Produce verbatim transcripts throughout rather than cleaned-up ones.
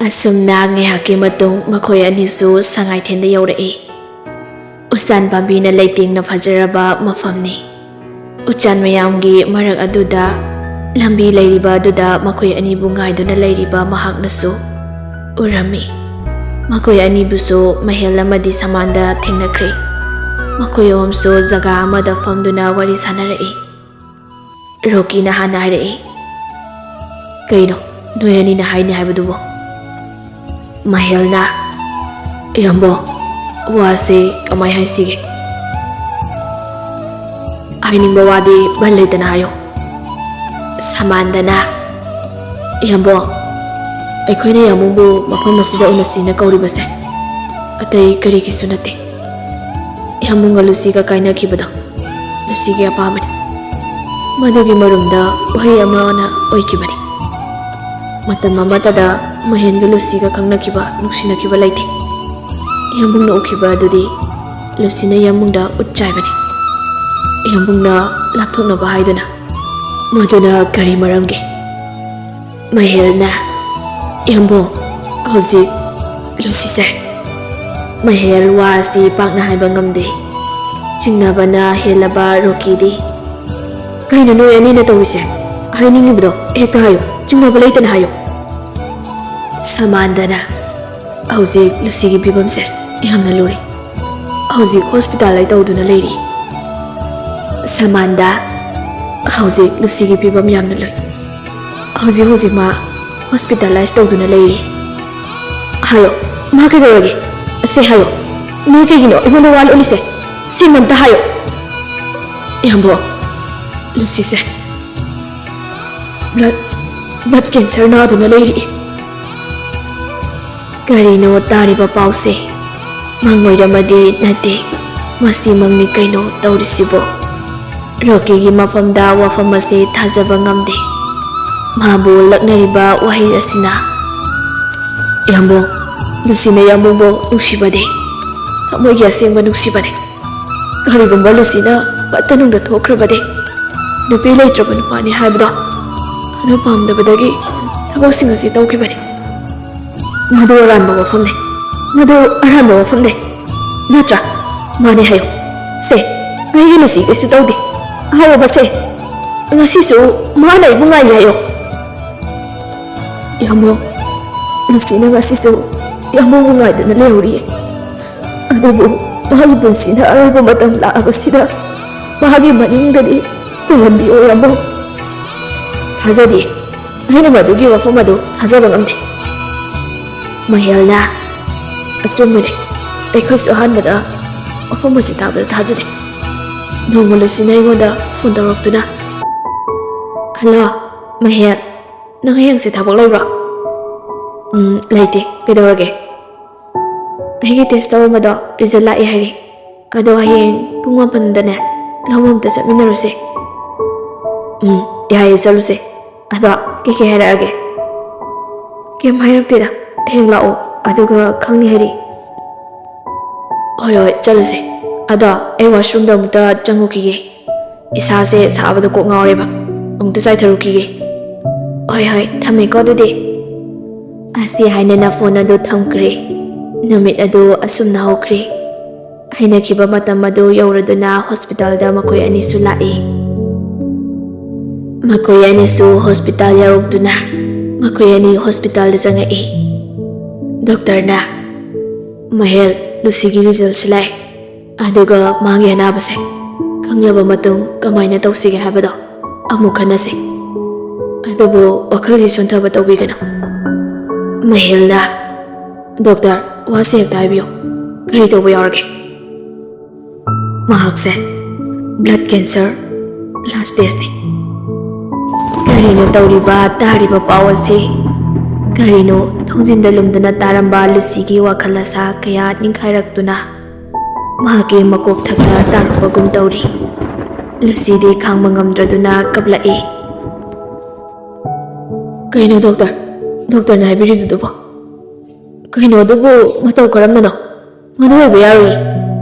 ꯑꯁꯨꯝꯅ ꯉꯥꯏꯍꯥꯛꯀꯤ ꯃꯇꯨꯡ ꯃꯈꯣꯏ ꯑꯅꯤꯁꯨ ꯁꯉꯥꯏꯊꯦꯟꯗ ꯌꯧꯔꯛꯏ꯫ ꯎꯆꯥꯟ ꯄꯥꯝꯕꯤꯅ ꯂꯩꯇꯦꯡꯅ ꯐꯖꯔꯕ ꯃꯐꯝꯅꯤ꯫ ꯎꯆꯥꯟ ꯃꯌꯥꯝꯒꯤ ꯃꯔꯛ ꯑꯗꯨꯗ ꯂꯝꯕꯤ ꯂꯩꯔꯤꯕ ꯑꯗꯨꯗ ꯃꯈꯣꯏ ꯑꯅꯤꯕꯨ ꯉꯥꯏꯗꯨꯅ ꯂꯩꯔꯤꯕ ꯃꯍꯥꯛꯅꯁꯨ ꯎꯔꯝꯃꯤ꯫ ꯃꯈꯣꯏ ꯑꯅꯤꯕꯨꯁꯨ ꯃꯍꯦꯜ ꯑꯃꯗꯤ ꯁꯃꯥꯟꯗ ꯊꯦꯡꯅꯈ꯭ꯔꯦ꯫ ꯃꯈꯣꯏ ꯑꯍꯨꯝꯁꯨ ꯖꯒꯥ ꯑꯃꯗ ꯐꯝꯗꯨꯅ ꯋꯥꯔꯤ ꯁꯥꯟꯅꯔꯛꯏ꯫ ꯔꯣꯀꯤꯅ ꯍꯥꯟꯅ ꯍꯥꯏꯔꯛꯏ, "ꯀꯩꯅꯣ ꯅꯣꯏ ꯑꯅꯤꯅ ꯍꯥꯏꯅꯤ ꯍꯥꯏꯕꯗꯨꯕꯨ?" ꯃꯍꯦꯜꯅ, "ꯏꯌꯥꯝꯕꯣ, ꯋꯥꯁꯦ ꯀꯃꯥꯏ ꯍꯥꯏꯁꯤꯒꯦ? ꯍꯥꯏꯅꯤꯡꯕ ꯋꯥꯗꯤ ꯕꯟ ꯂꯩꯇꯅ ꯍꯥꯏꯌꯣ꯫" ꯁꯃꯥꯟꯗꯅ, "ꯏꯌꯥꯝꯕꯣ, ꯑꯩꯈꯣꯏꯅ ꯌꯥꯝꯕꯨꯡꯕꯨ ꯃꯐꯝ ꯑꯁꯤꯗ ꯎꯅꯁꯤꯅ ꯀꯧꯔꯤꯕꯁꯦ ꯑꯇꯩ ꯀꯔꯤꯒꯤꯁꯨ ꯅꯠꯇꯦ꯫ ꯌꯥꯝꯕꯨꯡꯒ ꯂꯨꯁꯤꯒ ꯀꯥꯏꯅꯈꯤꯕꯗꯣ ꯂꯨꯁꯤꯒꯤ ꯑꯄꯥꯝꯕꯅꯤ꯫ ꯃꯗꯨꯒꯤ ꯃꯔꯨꯝꯗ ꯋꯥꯔꯤ ꯑꯃꯅ ꯑꯣꯏꯈꯤꯕꯅꯤ꯫ ꯃꯇꯝ ꯑꯃꯠꯇꯗ ꯃꯍꯦꯟꯒ ꯂꯨꯁꯤꯒ ꯈꯪꯅꯈꯤꯕ, ꯅꯨꯡꯁꯤꯅꯈꯤꯕ ꯂꯩꯇꯦ꯫ ꯌꯥꯝꯕꯨꯡꯅ ꯎꯈꯤꯕ ꯑꯗꯨꯗꯤ ꯂꯨꯁꯤꯅ ꯌꯥꯝꯕꯨꯡꯗ ꯎꯠ ꯆꯥꯏꯕꯅꯤ꯫ ꯌꯥꯝꯕꯨꯡꯅ ꯂꯥꯞꯊꯣꯛꯅꯕ ꯍꯥꯏꯗꯨꯅ ꯃꯗꯨꯅ ꯀꯔꯤ ꯃꯔꯝꯒꯤ?" ꯃꯍꯦꯜꯅ, "ꯏꯌꯥꯝꯕꯣ, ꯍꯧꯖꯤꯛ ꯂꯨꯁꯤꯁꯦ꯫" ꯃꯍꯦꯜ ꯋꯥ ꯑꯁꯤ ꯄꯥꯛꯅ ꯍꯥꯏꯕ ꯉꯝꯗꯦ꯫ ꯆꯤꯡꯅꯕꯅ ꯍꯦꯜꯂꯕ ꯔꯣꯀꯤꯗꯤ, "ꯀꯩꯅꯣ ꯅꯣꯏ ꯑꯅꯤꯅ ꯇꯧꯔꯤꯁꯦ? ꯍꯥꯏꯅꯤꯡꯉꯤꯕꯗꯣ ꯍꯦꯛꯇ ꯍꯥꯏꯌꯨ, ꯆꯤꯡꯅꯕ ꯂꯩꯇꯅ ꯍꯥꯏꯌꯨ꯫" ꯁꯃꯥꯟꯗꯅ, "ꯍꯧꯖꯤꯛ ꯂꯨꯁꯤꯒꯤ ꯐꯤꯕꯝꯁꯦ ꯌꯥꯝꯅ ꯂꯨꯔꯤ꯫ ꯍꯧꯖꯤꯛ ꯍꯣꯁꯄꯤꯇꯥꯂꯥꯏꯖ ꯇꯧꯗꯨꯅ ꯂꯩꯔꯤ꯫" ꯁꯃꯥꯟꯗ, "ꯍꯧꯖꯤꯛ ꯂꯨꯁꯤꯒꯤ ꯐꯤꯕꯝ ꯌꯥꯝꯅ ꯂꯨꯏ꯫ ꯍꯧꯖꯤꯛ ꯍꯧꯖꯤꯛ ꯃꯥ ꯍꯣꯁꯄꯤꯇꯥꯂꯥꯏꯖ ꯇꯧꯗꯨꯅ ꯂꯩꯔꯤ꯫" "ꯍꯥꯏꯌꯣ, ꯃꯥ ꯀꯩꯗꯧꯔꯒꯦ? ꯑꯁꯦ ꯍꯥꯏꯌꯣ꯫ ꯅꯣꯏ ꯀꯩꯒꯤꯅꯣ ꯑꯩꯉꯣꯟꯗ ꯋꯥ ꯂꯣꯠꯂꯤꯁꯦ? ꯁꯦꯡꯅ ꯑꯝꯇ ꯍꯥꯏꯌꯣ꯫" "ꯏꯌꯥꯝꯕꯣ, ꯂꯨꯁꯤꯁꯦ ꯕ꯭ꯂꯠ, ꯕ꯭ꯂꯠ ꯀꯦꯟꯁꯔ ꯅꯥꯗꯨꯅ ꯂꯩꯔꯤ꯫" ꯀꯔꯤꯅꯣ ꯇꯥꯔꯤꯕ ꯄꯥꯎꯁꯦ? ꯃꯪ ꯑꯣꯏꯔꯝꯃꯗꯤ ꯅꯠꯇꯦ, ꯃꯁꯤ ꯃꯪꯅꯤ ꯀꯩꯅꯣ ꯇꯧꯔꯤꯁꯤꯕꯣ? ꯔꯣꯀꯤꯒꯤ ꯃꯐꯝꯗ ꯋꯥꯐꯝ ꯑꯁꯤ ꯊꯥꯖꯕ ꯉꯝꯗꯦ꯫ ꯃꯥꯕꯨ ꯂꯛꯅꯔꯤꯕ ꯋꯥꯍꯩ ꯑꯁꯤꯅ, "ꯏꯌꯥꯝꯕꯣ, ꯂꯨꯁꯤꯅ ꯏꯌꯥꯝꯕꯕꯨ ꯅꯨꯡꯁꯤꯕꯅꯦ, ꯊꯃꯣꯏꯒꯤ ꯑꯁꯦꯡꯕ ꯅꯨꯡꯁꯤꯕꯅꯦ꯫ ꯀꯔꯤꯒꯨꯝꯕ ꯂꯨꯁꯤꯅ ꯐꯠꯇ ꯅꯨꯡꯗ ꯊꯣꯛꯈ꯭ꯔꯕꯗꯤ ꯅꯨꯄꯤ ꯂꯩꯇ꯭ꯔꯕ ꯅꯨꯄꯥꯅꯤ ꯍꯥꯏꯕꯗꯣ, ꯑꯗꯨ ꯄꯥꯝꯗꯕꯗꯒꯤ ꯊꯕꯛꯁꯤꯡ ꯑꯁꯤ ꯇꯧꯈꯤꯕꯅꯤ꯫" ꯃꯗꯨ ꯑꯔꯥꯟꯕ ꯋꯥꯐꯝꯅꯦ꯫ ꯃꯗꯨ ꯑꯔꯥꯟꯕ ꯋꯥꯐꯝꯅꯦ꯫ ꯅꯠꯇ꯭ꯔꯥ? ꯃꯥꯅꯦ ꯍꯥꯏꯌꯣ꯫ ꯁꯦ, ꯑꯩꯒꯤ ꯂꯨꯁꯤ ꯀꯩꯁꯨ ꯇꯧꯗꯦ꯫ ꯍꯥꯏꯌꯣꯕ ꯁꯦ꯫ ꯉꯁꯤꯁꯨ ꯃꯥꯅ ꯑꯩꯕꯨ ꯉꯥꯏꯔꯤ ꯍꯥꯏꯌꯣ꯫ ꯏꯌꯥꯝꯕ, ꯂꯨꯁꯤꯅ ꯉꯁꯤꯁꯨ ꯏꯌꯥꯝꯕꯕꯨ ꯉꯥꯏꯗꯨꯅ ꯂꯩꯍꯧꯔꯤꯌꯦ꯫ ꯑꯗꯨꯕꯨ ꯃꯥꯒꯤ ꯄꯨꯟꯁꯤꯅ ꯑꯔꯣꯏꯕ ꯃꯇꯝ ꯂꯥꯛꯑꯕꯁꯤꯗ ꯃꯥꯒꯤ ꯃꯅꯤꯡꯗꯗꯤ ꯇꯨꯡꯍꯟꯕꯤꯌꯣ ꯏꯌꯥꯝꯕ꯫ ꯊꯥꯖꯗꯦ꯫ ꯑꯩꯅ ꯃꯗꯨꯒꯤ ꯋꯥꯐꯝ ꯑꯗꯨ ꯊꯥꯖꯕ ꯉꯝꯗꯦ꯫ ꯃꯍꯦꯜꯅ, ꯑꯆꯨꯝꯕꯅꯦ꯫ ꯑꯩꯈꯣꯏꯁꯨ ꯑꯍꯥꯟꯕꯗ ꯋꯥꯐꯝ ꯑꯁꯤ ꯇꯥꯕꯗ ꯊꯥꯖꯗꯦ꯫ ꯅꯣꯡꯃ ꯂꯨꯁꯤꯅ ꯑꯩꯉꯣꯟꯗ ꯐꯣꯟ ꯇꯧꯔꯛꯇꯨꯅ, "ꯍꯜꯂꯣ, ꯃꯍꯦꯜ, ꯅꯪ ꯍꯌꯦꯡꯁꯦ ꯊꯕꯛ ꯂꯩꯕ꯭ꯔꯣ?" "ꯎꯝ, ꯂꯩꯇꯦ꯫ ꯀꯩꯗꯧꯔꯒꯦ?" "ꯑꯩꯒꯤ ꯇꯦꯁ ꯇꯧꯔꯝꯕꯗꯣ ꯔꯤꯖꯜ ꯂꯥꯛꯑꯦ ꯍꯥꯏꯔꯦ꯫ ꯑꯗꯣ ꯍꯌꯦꯡ ꯄꯨꯡ ꯃꯥꯄꯟꯗꯅꯦ ꯂꯧꯕ ꯑꯝꯇ ꯆꯠꯃꯤꯟꯅꯔꯨꯁꯦ꯫" "ꯎꯝ, ꯌꯥꯏꯌꯦ, ꯆꯠꯂꯨꯁꯦ꯫ ꯑꯗꯣ ꯀꯩꯀꯩ ꯍꯥꯏꯔꯛꯑꯒꯦ?" "ꯀꯩꯝ ꯍꯥꯏꯔꯛꯇꯦꯗ꯫ ꯍꯌꯦꯡ ꯂꯥꯛꯑꯣ, ꯑꯗꯨꯒ ꯈꯪꯅꯤ ꯍꯥꯏꯔꯛꯑꯦ꯫" "ꯍꯣꯏ, ꯍꯣꯏ, ꯆꯠꯂꯨꯁꯦ꯫ ꯑꯗꯣ ꯑꯩ ꯋꯥꯁꯔꯨꯝꯗ ꯑꯃꯨꯛꯇ ꯆꯪꯉꯨꯈꯤꯒꯦ꯫ ꯏꯁꯥꯁꯦ ꯁꯥꯕꯗ ꯀꯣꯛ ꯉꯥꯎꯔꯦꯕ꯫ ꯑꯃꯨꯛꯇ ꯆꯥꯏꯊꯔꯨꯈꯤꯒꯦ꯫" "ꯍꯣꯏ, ꯍꯣꯏ, ꯊꯝꯃꯦꯀꯣ ꯑꯗꯨꯗꯤ꯫" ꯑꯁꯤ ꯍꯥꯏꯅꯅ ꯐꯣꯟ ꯑꯗꯨ ꯊꯝꯈ꯭ꯔꯦ꯫ ꯅꯨꯃꯤꯠ ꯑꯗꯨ ꯑꯁꯨꯝꯅ ꯍꯧꯈ꯭ꯔꯦ꯫ ꯍꯥꯏꯅꯈꯤꯕ ꯃꯇꯝ ꯑꯗꯨ ꯌꯧꯔꯗꯨꯅ ꯍꯣꯁꯄꯤꯇꯥꯜꯗ ꯃꯈꯣꯏ ꯑꯅꯤꯁꯨ ꯂꯥꯛꯏ꯫ ꯃꯈꯣꯏ ꯑꯅꯤꯁꯨ ꯍꯣꯁꯄꯤꯇꯥꯜ ꯌꯧꯔꯛꯇꯨꯅ ꯃꯈꯣꯏ ꯑꯅꯤ ꯍꯣꯁꯄꯤꯇꯥꯜꯗ ꯆꯪꯉꯛꯏ꯫ ꯗꯣꯛꯇꯔꯅ, "ꯃꯍꯦꯜ, ꯂꯨꯁꯤꯒꯤ ꯔꯤꯖꯜꯁꯤ ꯂꯥꯛꯑꯦ꯫ ꯑꯗꯨꯒ ꯃꯥꯒꯤ ꯑꯅꯥꯕꯁꯦ ꯈꯪꯂꯕ ꯃꯇꯨꯡ ꯀꯃꯥꯏꯅ ꯇꯧꯁꯤꯒꯦ ꯍꯥꯏꯕꯗꯣ ꯑꯃꯨꯛ ꯈꯟꯅꯁꯤ꯫ ꯑꯗꯨꯕꯨ ꯋꯥꯈꯜꯁꯤ ꯁꯣꯟꯊꯕ ꯇꯧꯕꯤꯒꯅꯨ꯫" ꯃꯍꯦꯜꯅ, "ꯗꯣꯛꯇꯔ, ꯋꯥꯁꯦ ꯍꯦꯛꯇ ꯍꯥꯏꯕꯤꯌꯨ꯫ ꯀꯔꯤ ꯇꯧꯕ ꯌꯥꯎꯔꯒꯦ?" "ꯃꯍꯥꯛꯁꯦ blood cancer last stageꯅꯤ꯫" ꯀꯔꯤꯅꯣ ꯇꯧꯔꯤꯕ, ꯇꯥꯔꯤꯕ ꯄꯥꯎ ꯑꯁꯤ? ꯀꯔꯤꯅꯣ ꯊꯣꯡꯖꯤꯟꯗ ꯂꯨꯝꯗꯨꯅ ꯇꯥꯔꯝꯕ ꯂꯨꯁꯤꯒꯤ ꯋꯥꯈꯜ ꯑꯁꯥ ꯀꯌꯥ ꯅꯤꯡꯈꯥꯏꯔꯛꯇꯨꯅ ꯃꯍꯥꯛꯀꯤ ꯃꯀꯣꯛ ꯊꯛꯇ ꯇꯥꯔꯛꯄꯒꯨꯝ ꯇꯧꯔꯤ꯫ ꯂꯨꯁꯤꯗꯤ ꯈꯥꯡꯕ ꯉꯝꯗ꯭ꯔꯗꯨꯅ ꯀꯞꯂꯛꯏ꯫ "ꯀꯩꯅꯣ ꯗꯣꯛꯇꯔ? ꯗꯣꯛꯇꯔꯅ ꯍꯥꯏꯕꯤꯔꯤꯕꯗꯨꯕꯣ? ꯀꯩꯅꯣ ꯑꯗꯨꯕꯨ? ꯃꯇꯧ ꯀꯔꯝꯕꯅꯣ? ꯃꯗꯨ ꯑꯣꯏꯕ ꯌꯥꯔꯣꯏ꯫"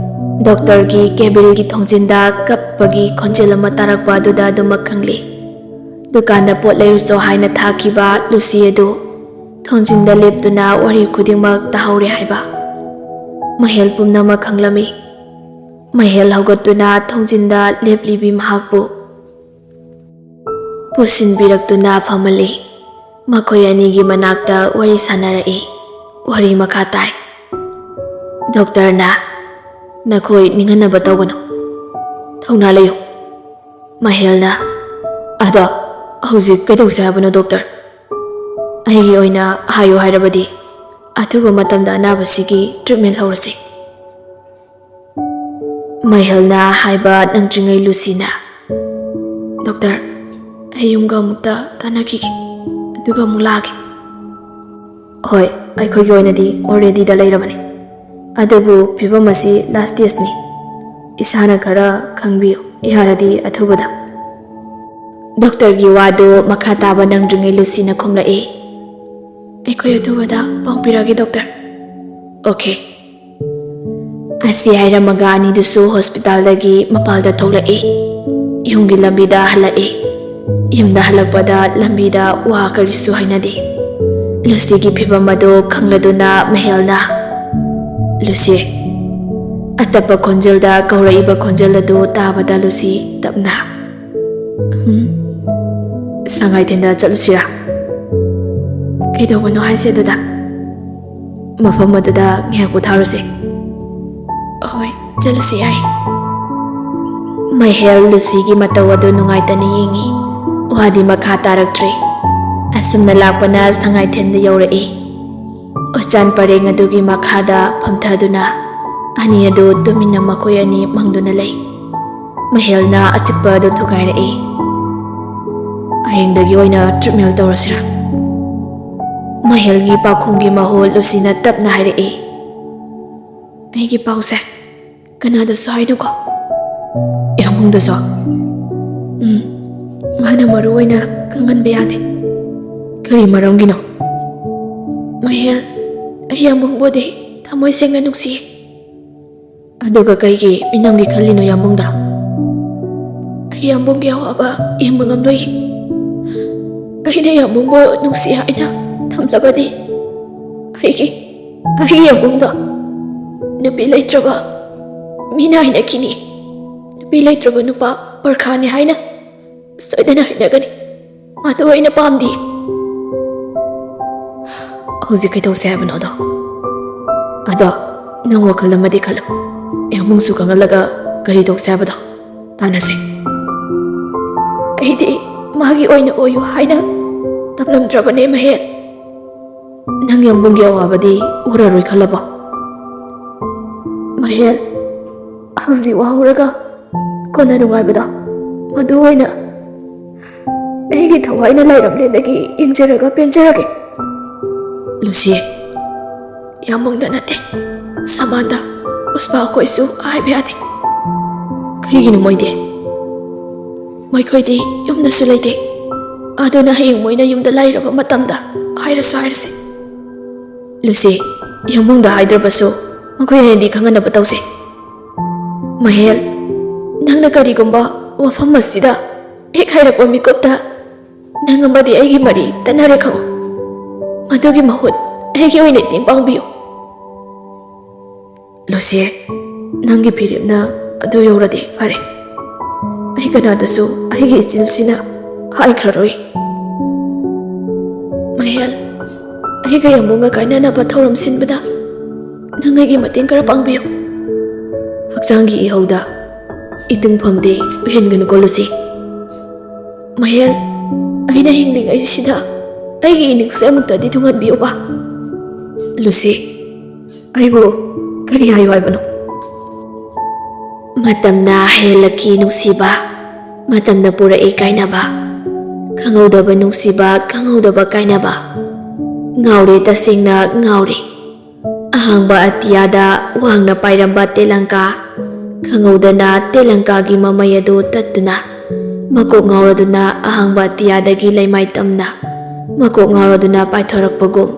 ꯗꯣꯛꯇꯔꯒꯤ ꯀꯦꯕꯤꯟꯒꯤ ꯊꯣꯡꯖꯤꯟꯗ ꯀꯞꯄꯒꯤ ꯈꯣꯟꯖꯦꯜ ꯑꯃ ꯇꯥꯔꯛꯄ ꯑꯗꯨꯗ ꯑꯗꯨꯃꯛ ꯈꯪꯂꯦ꯫ ꯗꯨꯀꯥꯟꯗ ꯄꯣꯠ ꯂꯩꯔꯨꯆꯣ ꯍꯥꯏꯅ ꯊꯥꯈꯤꯕ ꯂꯨꯁꯤ ꯑꯗꯨ ꯊꯣꯡꯖꯤꯟꯗ ꯂꯦꯞꯇꯨꯅ ꯋꯥꯔꯤ ꯈꯨꯗꯤꯡꯃꯛ ꯇꯥꯍꯧꯔꯦ ꯍꯥꯏꯕ ꯃꯍꯦꯜ ꯄꯨꯝꯅꯃꯛ ꯈꯪꯂꯝꯃꯤ꯫ ꯃꯍꯦꯜ ꯍꯧꯒꯠꯇꯨꯅ ꯊꯣꯡꯖꯤꯟꯗ ꯂꯦꯞꯂꯤꯕꯤ ꯃꯍꯥꯛꯄꯨ ꯄꯨꯁꯤꯟꯕꯤꯔꯛꯇꯨꯅ ꯐꯝꯍꯜꯂꯤ꯫ ꯃꯈꯣꯏ ꯑꯅꯤꯒꯤ ꯃꯅꯥꯛꯇ ꯋꯥꯔꯤ ꯁꯥꯟꯅꯔꯛꯏ꯫ ꯋꯥꯔꯤ ꯃꯈꯥ ꯇꯥꯏ꯫ ꯗꯣꯛꯇꯔꯅ, "ꯅꯈꯣꯏ ꯅꯤꯡꯍꯟꯅꯕ ꯇꯧꯒꯅꯨ꯫ ꯊꯧꯅꯥ ꯂꯩꯌꯨ꯫" ꯃꯍꯦꯜꯅ, "ꯑꯗꯣ ꯍꯧꯖꯤꯛ ꯀꯩꯗꯧꯁꯦ ꯍꯥꯏꯕꯅꯣ ꯗꯣꯛꯇꯔ? ꯑꯩꯒꯤ ꯑꯣꯏꯅ ꯍꯥꯏꯌꯨ ꯍꯥꯏꯔꯕꯗꯤ ꯑꯊꯨꯕ ꯃꯇꯝꯗ ꯑꯅꯥꯕꯁꯤꯒꯤ ꯇ꯭ꯔꯤꯠꯃꯦꯟ ꯂꯧꯔꯁꯤ꯫" ꯃꯍꯦꯜꯅ ꯍꯥꯏꯕ ꯅꯪꯗ꯭ꯔꯤꯉꯩ ꯂꯨꯁꯤꯅ, "ꯗꯣꯛꯇꯔ, ꯑꯩ ꯌꯨꯝꯒ ꯑꯃꯨꯛꯇ ꯇꯥꯟꯅꯈꯤꯒꯦ, ꯑꯗꯨꯒ ꯑꯃꯨꯛ ꯂꯥꯛꯑꯒꯦ꯫" "ꯍꯣꯏ, ꯑꯩꯈꯣꯏꯒꯤ ꯑꯣꯏꯅꯗꯤ ꯑꯣꯜꯔꯦꯗꯤꯗ ꯂꯩꯔꯕꯅꯤ, ꯑꯗꯨꯕꯨ ꯐꯤꯕꯝ ꯑꯁꯤ ꯂꯥꯁ ꯁ꯭ꯇꯦꯖꯅꯤ꯫ ꯏꯁꯥꯅ ꯈꯔ ꯈꯪꯕꯤꯌꯨ, ꯌꯥꯔꯗꯤ ꯑꯊꯨꯕꯗ꯫" ꯗꯣꯛꯇꯔꯒꯤ ꯋꯥꯗꯨ ꯃꯈꯥ ꯇꯥꯕ ꯅꯪꯗ꯭ꯔꯤꯉꯩ ꯂꯨꯁꯤꯅ ꯈꯨꯝꯂꯛꯏ, "ꯑꯩꯈꯣꯏ ꯑꯊꯨꯕꯗ ꯄꯥꯎ ꯄꯤꯔꯛꯑꯒꯦ ꯗꯣꯛꯇꯔ꯫" "ꯑꯣꯀꯦ꯫" ꯑꯁꯤ ꯍꯥꯏꯔꯝꯃꯒ ꯑꯅꯤꯗꯨꯁꯨ ꯍꯣꯁꯄꯤꯇꯥꯜꯗꯒꯤ ꯃꯄꯥꯜꯗ ꯊꯣꯛꯂꯛꯏ꯫ ꯌꯨꯝꯒꯤ ꯂꯝꯕꯤꯗ ꯍꯜꯂꯛꯏ꯫ ꯌꯨꯝꯗ ꯍꯜꯂꯛꯄꯗ ꯂꯝꯕꯤꯗ ꯋꯥ ꯀꯔꯤꯁꯨ ꯍꯥꯏꯅꯗꯦ꯫ ꯂꯨꯁꯤꯒꯤ ꯐꯤꯕꯝ ꯑꯗꯨ ꯈꯪꯂꯗꯨꯅ ꯃꯍꯦꯜꯅ, "ꯂꯨꯁꯤ꯫" ꯑꯇꯞꯄ ꯈꯣꯟꯖꯦꯜꯗ ꯀꯧꯔꯛꯏꯕ ꯈꯣꯟꯖꯦꯜ ꯑꯗꯨ ꯇꯥꯕꯗ ꯂꯨꯁꯤ ꯇꯞꯅ, "ꯎꯝ, ꯁꯉꯥꯏꯊꯦꯟꯗ ꯆꯠꯂꯨꯁꯤꯔꯥ?" "ꯀꯩꯗꯧꯕꯅꯣ ꯍꯥꯏꯁꯦ ꯑꯗꯨꯗ?" "ꯃꯐꯝ ꯑꯗꯨꯗ ꯉꯥꯏꯍꯥꯛ ꯄꯣꯊꯥꯔꯨꯁꯦ꯫" "ꯍꯣꯏ, ꯆꯠꯂꯨꯁꯤ ꯌꯥꯏ꯫" ꯃꯍꯦꯜ ꯂꯨꯁꯤꯒꯤ ꯃꯇꯧ ꯑꯗꯨ ꯅꯨꯡꯉꯥꯏꯇꯅ ꯌꯦꯡꯉꯤ꯫ ꯋꯥꯗꯤ ꯃꯈꯥ ꯇꯥꯔꯛꯇ꯭ꯔꯤ꯫ ꯑꯁꯨꯝꯅ ꯂꯥꯛꯄꯅ ꯁꯉꯥꯏꯊꯦꯟꯗ ꯌꯧꯔꯛꯏ꯫ ꯎꯆꯥꯟ ꯄꯔꯦꯡ ꯑꯗꯨꯒꯤ ꯃꯈꯥꯗ ꯐꯝꯊꯗꯨꯅ ꯑꯅꯤ ꯑꯗꯨ ꯇꯨꯃꯤꯟꯅ ꯃꯈꯣꯏ ꯑꯅꯤ ꯃꯪꯗꯨꯅ ꯂꯩ꯫ ꯃꯍꯦꯜꯅ ꯑꯆꯤꯛꯄ ꯑꯗꯨ ꯊꯨꯒꯥꯏꯔꯛꯏ꯫ "ꯍꯌꯦꯡꯗꯒꯤ ꯑꯣꯏꯅ ꯇ꯭ꯔꯤꯠꯃꯦꯟ ꯇꯧꯔꯁꯤꯔꯥ?" ꯃꯍꯦꯜꯒꯤ ꯄꯥꯎꯈꯨꯝꯒꯤ ꯃꯍꯨꯠ ꯂꯨꯁꯤꯅ ꯇꯞꯅ ꯍꯥꯏꯔꯛꯏ, "ꯑꯩꯒꯤ ꯄꯥꯎꯁꯦ ꯀꯅꯥꯗꯁꯨ ꯍꯥꯏꯅꯨꯀꯣ꯫" "ꯌꯥꯝꯕꯨꯡꯗꯁꯨ?" "ꯎꯝ, ꯃꯥꯅ ꯃꯔꯨ ꯑꯣꯏꯅ ꯈꯪꯍꯟꯕ ꯌꯥꯗꯦ꯫" "ꯀꯔꯤ ꯃꯔꯝꯒꯤꯅꯣ?" "ꯃꯍꯦꯜ, ꯑꯩ ꯌꯥꯝꯕꯨꯡꯕꯨꯗꯤ ꯊꯃꯣꯏ ꯁꯦꯡꯅ ꯅꯨꯡꯁꯤꯌꯦ꯫" "ꯑꯗꯨꯒ ꯀꯩꯒꯤ ꯃꯤꯅꯝꯒꯤ ꯈꯜꯂꯤꯅꯣ ꯌꯥꯝꯕꯨꯡꯗ?" "ꯑꯩ ꯌꯥꯝꯕꯨꯡꯒꯤ ꯑꯋꯥꯕ ꯌꯦꯡꯕ ꯉꯝꯂꯣꯏꯌꯦ꯫ ꯑꯩꯅ ꯌꯥꯝꯕꯨꯡꯕꯨ ꯅꯨꯡꯁꯤ ꯍꯥꯏꯅ ꯊꯝꯂꯕꯗꯤ ꯑꯩꯒꯤ ꯑꯩꯒꯤ ꯌꯥꯝꯕꯨꯡꯗꯣ ꯅꯨꯄꯤ ꯂꯩꯇ꯭ꯔꯕ ꯃꯤꯅ ꯍꯥꯏꯅꯈꯤꯅꯤ꯫ ꯅꯨꯄꯤ ꯂꯩꯇ꯭ꯔꯕ ꯅꯨꯄꯥ ꯄꯔꯈꯥꯅꯤ ꯍꯥꯏꯅ ꯁꯣꯏꯗꯅ ꯍꯥꯏꯅꯒꯅꯤ꯫ ꯃꯗꯨ ꯑꯩꯅ ꯄꯥꯝꯗꯦ꯫ ꯍꯧꯖꯤꯛ ꯀꯩꯗꯧꯁꯦ ꯍꯥꯏꯕꯅꯣꯗꯣ? ꯑꯗꯣ ꯅꯪ ꯋꯥꯈꯜ ꯑꯃꯗꯤ ꯈꯜꯂꯨ꯫ ꯌꯥꯝꯕꯨꯡꯁꯨ ꯈꯪꯍꯜꯂꯒ ꯀꯔꯤ ꯇꯧꯁꯦ ꯍꯥꯏꯕꯗꯣ ꯇꯥꯟꯅꯁꯦ꯫ ꯑꯩꯗꯤ ꯃꯥꯒꯤ ꯑꯣꯏꯅ ꯑꯣꯏꯌꯨ ꯍꯥꯏꯅ ꯇꯝꯂꯝꯗ꯭ꯔꯕꯅꯦ ꯃꯍꯦꯜ꯫ ꯅꯪ ꯌꯥꯝꯕꯨꯡꯒꯤ ꯑꯋꯥꯕꯗꯤ ꯎꯔꯔꯣꯏ ꯈꯜꯂꯕꯣ? ꯃꯍꯦꯜ, ꯍꯧꯖꯤꯛ ꯋꯥꯍꯧꯔꯒ ꯀꯣꯟꯅ ꯅꯨꯡꯉꯥꯏꯕꯗꯣ ꯃꯗꯨ ꯑꯣꯏꯅ ꯑꯩꯒꯤ ꯊꯋꯥꯏꯅ ꯂꯥꯏꯔꯝꯂꯦꯟꯗꯒꯤ ꯌꯦꯡꯖꯔꯒ ꯄꯦꯟꯖꯔꯒꯦ꯫ ꯂꯨꯁꯤ, ꯌꯥꯝꯕꯨꯡꯗ ꯅꯠꯇꯦ, ꯁꯃꯥꯟꯗ, ꯄꯨꯁꯄꯥ ꯑꯩꯈꯣꯏꯁꯨ ꯍꯥꯏꯕ ꯌꯥꯗꯦ꯫ ꯀꯩꯒꯤꯅꯣ ꯃꯣꯏꯗꯤ? ꯃꯈꯣꯏꯗꯤ ꯌꯨꯝꯗꯁꯨ ꯂꯩꯇꯦ꯫ ꯑꯗꯨꯅ ꯍꯌꯦꯡ ꯃꯣꯏꯅ ꯌꯨꯝꯗ ꯂꯩꯔꯕ ꯃꯇꯝꯗ ꯍꯥꯏꯔꯁꯨ ꯍꯥꯏꯔꯁꯤ꯫ ꯂꯨꯁꯤ, ꯌꯥꯝꯕꯨꯡꯗ ꯍꯥꯏꯗ꯭ꯔꯕꯁꯨ ꯃꯈꯣꯏ ꯑꯅꯤꯗꯤ ꯈꯪꯍꯟꯅꯕ ꯇꯧꯁꯦ꯫ ꯃꯍꯦꯜ, ꯅꯪꯅ ꯀꯔꯤꯒꯨꯝꯕ ꯋꯥꯐꯝ ꯑꯁꯤꯗ ꯍꯦꯛ ꯍꯥꯏꯔꯛꯄ ꯃꯤꯀꯨꯞꯇ ꯅꯪ ꯑꯃꯗꯤ ꯑꯩꯒꯤ ꯃꯔꯤ ꯇꯠꯅꯔꯦ ꯈꯪꯉꯨ꯫ ꯃꯗꯨꯒꯤ ꯃꯍꯨꯠ ꯑꯩꯒꯤ ꯑꯣꯏꯅ ꯃꯇꯦꯡ ꯄꯥꯡꯕꯤꯌꯨ꯫ ꯂꯨꯁꯤ, ꯅꯪꯒꯤ ꯐꯤꯔꯦꯞꯅ ꯑꯗꯨ ꯌꯧꯔꯗꯤ ꯐꯔꯦ꯫ ꯑꯩ ꯀꯅꯥꯗꯁꯨ ꯑꯩꯒꯤ ꯏꯆꯤꯜꯁꯤꯅ ꯍꯥꯏꯈ꯭ꯔꯔꯣꯏ꯫ ꯃꯍꯦꯜ, ꯑꯩꯒ ꯌꯥꯝꯕꯨꯡꯒ ꯀꯥꯏꯅꯅꯕ ꯊꯧꯔꯝ ꯁꯤꯟꯕꯗ ꯅꯪ ꯑꯩꯒꯤ ꯃꯇꯦꯡ ꯈꯔ ꯄꯥꯡꯕꯤꯌꯨ꯫ ꯍꯛꯆꯥꯡꯒꯤ ꯏꯍꯧꯗ ꯏꯇꯨꯡꯐꯝꯗꯤ ꯑꯣꯏꯍꯟꯒꯅꯨꯀꯣ ꯂꯨꯁꯤ꯫ ꯃꯍꯦꯜ, ꯑꯩꯅ ꯍꯤꯡꯂꯤꯉꯩꯁꯤꯗ ꯑꯩꯒꯤ ꯏꯅꯤꯡꯁꯦ ꯑꯃꯨꯛꯇꯗꯤ ꯊꯨꯡꯍꯟꯕꯤꯌꯨꯕ꯫ ꯂꯨꯁꯤ, ꯑꯩꯕꯨ ꯀꯔꯤ ꯍꯥꯏꯌꯨ ꯍꯥꯏꯕꯅꯣ? ꯃꯇꯝꯅ ꯍꯦꯜꯂꯛꯈꯤ ꯅꯨꯡꯁꯤꯕ, ꯃꯇꯝꯅ ꯄꯨꯔꯛꯏ ꯀꯥꯏꯅꯕ, ꯈꯪꯍꯧꯗꯕ ꯅꯨꯡꯁꯤꯕ, ꯈꯪꯍꯧꯗꯕ ꯀꯥꯏꯅꯕ, ꯉꯥꯎꯔꯦ, ꯇꯁꯦꯡꯅ ꯉꯥꯎꯔꯦ꯫ ꯑꯍꯥꯡꯕ ꯑꯇꯤꯌꯥꯗ ꯋꯥꯡꯅ ꯄꯥꯏꯔꯝꯕ ꯇꯦꯂꯪꯀꯥ, ꯈꯪꯍꯧꯗꯅ ꯇꯦꯂꯪꯀꯥꯒꯤ ꯃꯃꯩ ꯑꯗꯨ ꯇꯠꯇꯨꯅ ꯃꯀꯣꯛ ꯉꯥꯎꯔꯗꯨꯅ ꯑꯍꯥꯡꯕ ꯑꯇꯤꯌꯥꯗꯒꯤ ꯂꯩꯃꯥꯏ ꯇꯝꯅ ꯃꯀꯣꯛ ꯉꯥꯎꯔꯗꯨꯅ ꯄꯥꯏꯊꯣꯔꯛꯄꯒꯨꯝ,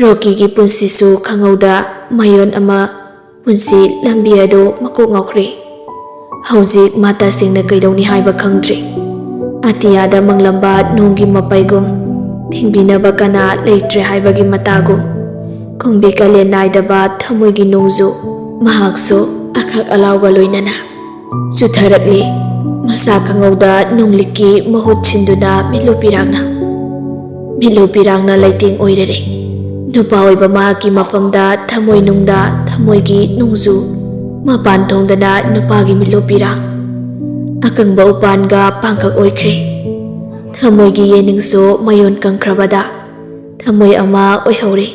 ꯔꯣꯀꯤꯒꯤ ꯄꯨꯟꯁꯤꯁꯨ ꯈꯪꯍꯧꯗ ꯃꯌꯣꯟ ꯑꯃ ꯄꯨꯟꯁꯤ ꯂꯝꯕꯤ ꯑꯗꯨ ꯃꯀꯣꯛ ꯉꯥꯎꯈ꯭ꯔꯦ꯫ ꯍꯧꯖꯤꯛ ꯃꯥ ꯇꯁꯦꯡꯅ ꯀꯩꯗꯧꯅꯤ ꯍꯥꯏꯕ ꯈꯪꯗ꯭ꯔꯦ꯫ ꯑꯇꯤꯌꯥꯗ ꯃꯪꯂꯝꯕ ꯅꯣꯡꯒꯤ ꯃꯄꯩꯒꯨꯝ ꯊꯤꯡꯕꯤꯅꯕ ꯀꯅꯥ ꯂꯩꯇ꯭ꯔꯦ ꯍꯥꯏꯕꯒꯤ ꯃꯇꯥꯒꯨꯝ, ꯀꯨꯝꯕꯤ ꯀꯥꯂꯦꯟ ꯅꯥꯏꯗꯕ ꯊꯃꯣꯏꯒꯤ ꯅꯣꯡꯖꯨ ꯃꯍꯥꯛꯁꯨ ꯑꯈꯛ ꯑꯂꯥꯎꯒ ꯂꯣꯏꯅꯅ ꯆꯨꯊꯔꯛꯂꯤ꯫ ꯃꯁꯥ ꯈꯪꯍꯧꯗ ꯅꯣꯡꯂꯤꯛꯀꯤ ꯃꯍꯨꯠ ꯁꯤꯟꯗꯨꯅ ꯃꯤꯠꯂꯨ ꯄꯤꯔꯥꯡꯅ, ꯃꯤꯠꯂꯨ ꯄꯤꯔꯥꯡꯅ ꯂꯩꯇꯦꯡ ꯑꯣꯏꯔꯔꯦ꯫ ꯅꯨꯄꯥ ꯑꯣꯏꯕ ꯃꯍꯥꯛꯀꯤ ꯃꯐꯝꯗ ꯊꯃꯣꯏ ꯅꯨꯡꯗ ꯊꯃꯣꯏꯒꯤ ꯅꯣꯡꯖꯨ ꯃꯄꯥꯟ ꯊꯣꯡꯗꯅ ꯅꯨꯄꯥꯒꯤ ꯃꯤꯠꯂꯨ ꯄꯤꯔꯥꯡ ꯑꯀꯪꯕ ꯎꯄꯥꯟꯒ ꯄꯥꯡꯈꯛ ꯑꯣꯏꯈ꯭ꯔꯦ꯫ ꯊꯃꯣꯏꯒꯤ ꯌꯦꯅꯤꯡꯁꯨ ꯃꯌꯣꯟ ꯀꯪꯈ꯭ꯔꯕꯗ ꯊꯃꯣꯏ ꯑꯃ ꯑꯣꯏꯍꯧꯔꯦ꯫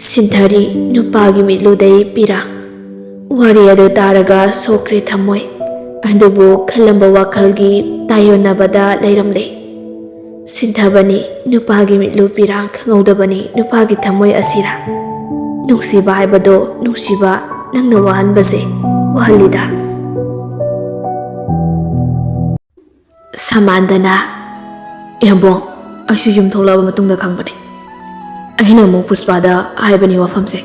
ꯁꯤꯟꯊꯔꯤ ꯅꯨꯄꯥꯒꯤ ꯃꯤꯠꯂꯨꯗꯩ ꯄꯤꯔꯥꯡ꯫ ꯋꯥꯔꯤ ꯑꯗꯨ ꯇꯥꯔꯒ ꯁꯣꯛꯈ꯭ꯔꯦ ꯊꯃꯣꯏ꯫ ꯑꯗꯨꯕꯨ ꯈꯜꯂꯝꯕ ꯋꯥꯈꯜꯒꯤ ꯇꯥꯏꯌꯣꯟꯅꯕꯗ ꯂꯩꯔꯝꯂꯦ꯫ ꯁꯤꯟꯊꯕꯅꯤ ꯅꯨꯄꯥꯒꯤ ꯃꯤꯠꯂꯨ ꯄꯤꯔꯥꯡ, ꯈꯪꯍꯧꯗꯕꯅꯤ ꯅꯨꯄꯥꯒꯤ ꯊꯃꯣꯏ ꯑꯁꯤꯔꯥ꯫ ꯅꯨꯡꯁꯤꯕ ꯍꯥꯏꯕꯗꯣ ꯅꯨꯡꯁꯤꯕ, ꯅꯪꯅ ꯋꯥꯍꯟꯕꯁꯦ ꯋꯥꯍꯜꯂꯤꯗ꯫ ꯁꯃꯥꯟꯗꯅ, "ꯏꯌꯥꯝꯕꯣ, ꯑꯩꯁꯨ ꯌꯨꯝ ꯊꯣꯛꯂꯛꯑꯕ ꯃꯇꯨꯡꯗ ꯈꯪꯕꯅꯦ꯫ ꯑꯩꯅ ꯑꯃꯨꯛ ꯄꯨꯁꯄꯥꯗ ꯍꯥꯏꯕꯅꯤ ꯋꯥꯐꯝꯁꯦ꯫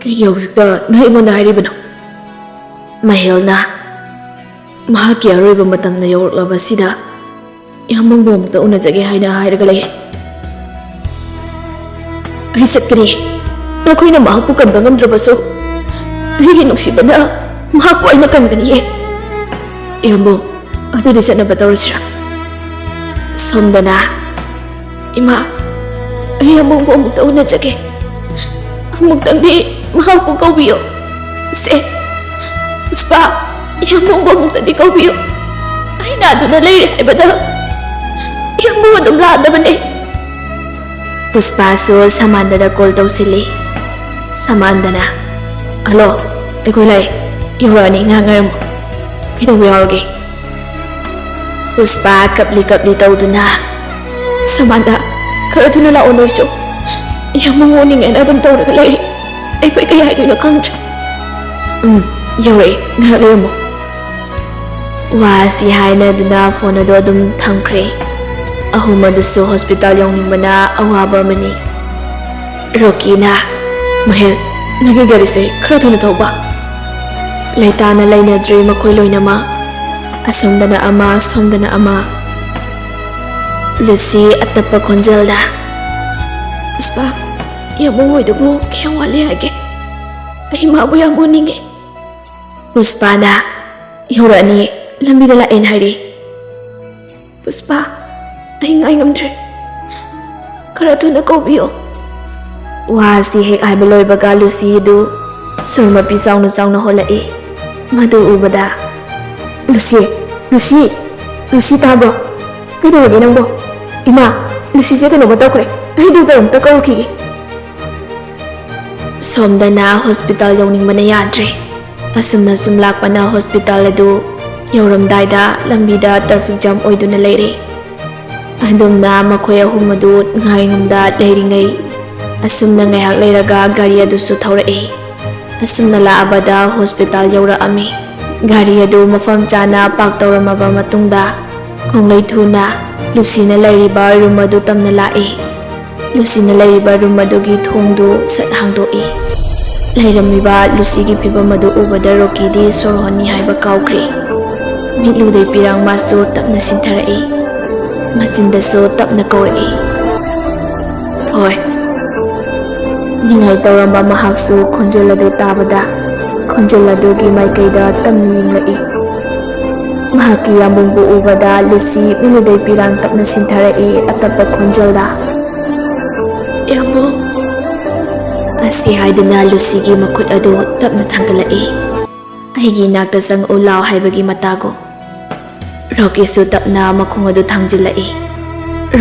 ꯀꯩꯒꯤ ꯍꯧꯖꯤꯛꯇ ꯅꯣꯏ ꯑꯩꯉꯣꯟꯗ ꯍꯥꯏꯔꯤꯕꯅꯣ?" ꯃꯍꯦꯜꯅ, "ꯃꯍꯥꯛꯀꯤ ꯑꯔꯣꯏꯕ ꯃꯇꯝꯅ ꯌꯧꯔꯛꯂꯕꯁꯤꯗ ꯏꯌꯥꯝꯕꯕꯨ ꯑꯃꯨꯛꯇ ꯎꯅꯖꯒꯦ ꯍꯥꯏꯅ ꯍꯥꯏꯔꯒ ꯂꯩꯔꯦ꯫ ꯑꯩ ꯆꯠꯀꯅꯤ꯫ ꯅꯈꯣꯏꯅ ꯃꯍꯥꯛꯄꯨ ꯀꯟꯕ ꯉꯝꯗ꯭ꯔꯕꯁꯨ, ꯑꯩꯒꯤ ꯅꯨꯡꯁꯤꯕꯅ ꯃꯍꯥꯛꯄꯨ ꯑꯩꯅ ꯀꯟꯒꯅꯤꯌꯦ꯫ ꯏꯌꯥꯝꯕꯨ, ꯑꯗꯨꯗꯤ ꯆꯠꯅꯕ ꯇꯧꯔꯁꯤꯔꯥ?" ꯁꯣꯝꯗꯅ, "ꯏꯃꯥ, ꯑꯩ ꯏꯌꯥꯝꯕꯕꯨ ꯑꯃꯨꯛꯇ ꯎꯅꯖꯒꯦ꯫ ꯑꯃꯨꯛꯇꯪꯗꯤ ꯃꯍꯥꯛꯄꯨ ꯀꯧꯕꯤꯌꯨ꯫ ꯁꯦ, ꯄꯨꯁꯄꯥ, ꯏꯌꯥꯝꯕꯕꯨ ꯑꯃꯨꯛꯇꯗꯤ ꯀꯧꯕꯤꯌꯨ꯫ ꯑꯩ ꯅꯥꯗꯨꯅ ꯂꯩꯔꯦ ꯍꯥꯏꯕꯗ ꯏꯌꯥꯝꯕꯕꯨ ꯑꯗꯨꯝ ꯂꯥꯛꯑꯗꯕꯅꯦ꯫" ꯄꯨꯁꯄꯥꯁꯨ ꯁꯃꯥꯟꯗꯗ ꯀꯣꯜ ꯇꯧꯁꯤꯜꯂꯤ꯫ ꯁꯃꯥꯟꯗꯅ, "ꯍꯜꯂꯣ, ꯑꯩꯈꯣꯏ ꯂꯥꯛꯑꯦ꯫ ꯌꯧꯔꯛꯑꯅꯤ, ꯉꯥꯏꯍꯥꯛ ꯉꯥꯏꯔꯝꯃꯣ꯫ ꯀꯩꯗꯧꯕ ꯌꯥꯎꯔꯒꯦ?" ꯄꯨꯁꯄꯥ ꯀꯞꯂꯤ ꯀꯞꯂꯤ ꯇꯧꯗꯨꯅ, "ꯁꯃꯥꯟꯗ, ꯈꯔ ꯊꯨꯅ ꯂꯥꯛꯑꯣ ꯅꯣꯏꯁꯨ꯫ ꯏꯌꯥꯝꯕꯕꯨ ꯎꯅꯤꯡꯉꯦꯅ ꯑꯗꯨꯝ ꯇꯧꯔꯒ ꯂꯩꯔꯦ꯫ ꯑꯩꯈꯣꯏ ꯀꯩ ꯍꯥꯏꯗꯣꯏꯅꯣ ꯈꯪꯗ꯭ꯔꯦ꯫" "ꯎꯝ, ꯌꯧꯔꯛꯑꯦ, ꯉꯥꯏꯍꯥꯛ ꯂꯩꯔꯝꯃꯣ꯫" ꯋꯥꯁꯤ ꯍꯥꯏꯅꯗꯨꯅ ꯐꯣꯟ ꯑꯗꯨ ꯑꯗꯨꯝ ꯊꯝꯈ꯭ꯔꯦ꯫ ꯑꯍꯨꯝ ꯑꯗꯨꯁꯨ ꯍꯣꯁꯄꯤꯇꯥꯜ ꯌꯧꯅꯤꯡꯕꯅ ꯑꯋꯥꯕ ꯑꯃꯅꯤ꯫ ꯔꯣꯀꯤꯅ, "ꯃꯍꯦꯜ, ꯅꯪꯒꯤ ꯒꯥꯔꯤꯁꯦ ꯈꯔ ꯊꯨꯅ ꯊꯧꯕ꯫" ꯂꯩꯇꯥꯅ ꯂꯩꯅꯗ꯭ꯔꯦ ꯃꯈꯣꯏ ꯂꯣꯏꯅꯃꯛ꯫ ꯑꯁꯣꯝꯗꯅ ꯑꯃ, ꯁꯣꯝꯗꯅ ꯑꯃ꯫ ꯂꯨꯁꯤ ꯑꯇꯞꯄ ꯈꯣꯟꯖꯦꯜꯗ, "ꯄꯨꯁꯄꯥ, ꯌꯥꯝꯕꯨꯡ ꯍꯣꯏꯗꯨꯕꯨ ꯀꯌꯥꯝ ꯋꯥꯠꯂꯤ ꯍꯥꯏꯒꯦ? ꯑꯩ ꯃꯥꯕꯨ ꯌꯥꯝ ꯎꯅꯤꯡꯉꯦ꯫" ꯄꯨꯁꯄꯥꯅ, "ꯌꯧꯔꯛꯑꯅꯤ, ꯂꯝꯕꯤꯗ ꯂꯥꯛꯑꯦꯅ ꯍꯥꯏꯔꯛꯏ꯫" "ꯄꯨꯁꯄꯥ, ꯑꯩ ꯉꯥꯏ ꯉꯝꯗ꯭ꯔꯦ, ꯈꯔ ꯊꯨꯅ ꯀꯧꯕꯤꯌꯣ꯫" ꯋꯥꯁꯤ ꯍꯦꯛ ꯍꯥꯏꯕ ꯂꯣꯏꯕꯒ ꯂꯨꯁꯤ ꯑꯗꯨ ꯁꯣꯔ ꯃꯄꯤ ꯆꯥꯎꯅ ꯆꯥꯎꯅ ꯍꯣꯜꯂꯛꯏ꯫ ꯃꯗꯨ ꯎꯕꯗ, "ꯂꯨꯁꯤ, ꯂꯨꯁꯤ, ꯂꯨꯁꯤ, ꯇꯥꯕ꯭ꯔꯣ? ꯀꯩꯗꯧꯔꯒꯦ ꯅꯪꯕꯣ? ꯏꯃꯥ, ꯂꯨꯁꯤꯁꯦ ꯀꯩꯅꯣꯝꯃ ꯇꯧꯈ꯭ꯔꯦ꯫ ꯑꯩ ꯗꯣꯛꯇꯔ ꯑꯝꯇ ꯀꯧꯔꯨꯈꯤꯒꯦ꯫" ꯁꯣꯝꯗꯅ ꯍꯣꯁꯄꯤꯇꯥꯜ ꯌꯧꯅꯤꯡꯕꯅ ꯌꯥꯗ꯭ꯔꯦ꯫ ꯑꯁꯨꯝꯅ ꯁꯨꯝ ꯂꯥꯛꯄꯅ ꯍꯣꯁꯄꯤꯇꯥꯜ ꯑꯗꯨ ꯌꯧꯔꯝꯗꯥꯏꯗ ꯂꯝꯕꯤꯗ ꯇ꯭ꯔꯥꯐꯤꯛ ꯖꯥꯝ ꯑꯣꯏꯗꯨꯅ ꯂꯩꯔꯦ꯫ ꯑꯗꯨꯝꯅ ꯃꯈꯣꯏ ꯑꯍꯨꯝ ꯑꯗꯨ ꯉꯥꯏꯉꯝꯗ ꯂꯩꯔꯤꯉꯩ, ꯑꯁꯨꯝꯅ ꯉꯥꯏꯍꯥꯛ ꯂꯩꯔꯒ ꯒꯥꯔꯤ ꯑꯗꯨꯁꯨ ꯊꯧꯔꯛꯏ꯫ ꯑꯁꯨꯝꯅ ꯂꯥꯛꯑꯕꯗ ꯍꯣꯁꯄꯤꯇꯥꯜ ꯌꯧꯔꯛꯑꯝꯃꯤ꯫ ꯒꯥꯔꯤ ꯑꯗꯨ ꯃꯐꯝ ꯆꯥꯅ ꯄꯥꯔꯛ ꯇꯧꯔꯝꯃꯕ ꯃꯇꯨꯡꯗ, ꯈꯣꯡꯂꯩ ꯊꯨꯅ ꯂꯨꯁꯤꯅ ꯂꯩꯔꯤꯕ ꯔꯨꯝ ꯑꯗꯨ ꯇꯝꯅ ꯂꯥꯛꯏ꯫ ꯂꯨꯁꯤꯅ ꯂꯩꯔꯤꯕ ꯔꯨꯝ ꯑꯗꯨꯒꯤ ꯊꯣꯡꯗꯨ ꯁꯠ ꯍꯥꯡꯗꯣꯛꯏ꯫ ꯂꯩꯔꯝꯃꯤꯕ ꯂꯨꯁꯤꯒꯤ ꯐꯤꯕꯝ ꯑꯗꯨ ꯎꯕꯗ ꯔꯣꯀꯤꯗꯤ ꯁꯣꯔ ꯍꯣꯟꯅꯤ ꯍꯥꯏꯕ ꯀꯥꯎꯈ꯭ꯔꯦ꯫ ꯃꯤꯠꯂꯨꯗꯩ ꯄꯤꯔꯥꯡ ꯃꯥꯁꯨ ꯇꯞꯅ ꯁꯤꯟꯊꯔꯛꯏ꯫ ꯃꯆꯤꯟꯗꯁꯨ ꯇꯞꯅ ꯀꯧꯔꯛꯏ, "ꯊꯣꯏ꯫" ꯅꯤꯡꯉꯥꯏ ꯇꯧꯔꯝꯕ ꯃꯍꯥꯛꯁꯨ ꯈꯣꯟꯖꯦꯜ ꯑꯗꯨ ꯇꯥꯕꯗ, ꯈꯣꯟꯖꯦꯜ ꯑꯗꯨꯒꯤ ꯃꯥꯏꯀꯩꯗ ꯇꯞꯅ ꯌꯦꯡꯂꯛꯏ꯫ ꯃꯍꯥꯛꯀꯤ ꯌꯥꯝꯕꯨꯡꯕꯨ ꯎꯕꯗ ꯂꯨꯁꯤ ꯃꯤꯠꯂꯨꯗꯩ ꯄꯤꯔꯥꯡ ꯇꯞꯅ ꯁꯤꯟꯊꯔꯛꯏ, ꯑꯇꯞꯄ ꯈꯣꯟꯖꯦꯜꯗ, "ꯌꯥꯝꯕꯨꯡ꯫" ꯑꯁꯤ ꯍꯥꯏꯗꯨꯅ ꯂꯨꯁꯤꯒꯤ ꯃꯈꯨꯠ ꯑꯗꯨ ꯇꯞꯅ ꯊꯥꯡꯒꯠꯂꯛꯏ꯫ "ꯑꯩꯒꯤ ꯏꯅꯥꯛꯇ ꯆꯪꯉꯛꯎ ꯂꯥꯎ ꯍꯥꯏꯕꯒꯤ ꯃꯇꯥꯒꯨꯝ꯫" ꯔꯣꯀꯤꯁꯨ ꯇꯞꯅ ꯃꯈꯣꯡ ꯑꯗꯨ ꯊꯥꯡꯖꯤꯜꯂꯛꯏ꯫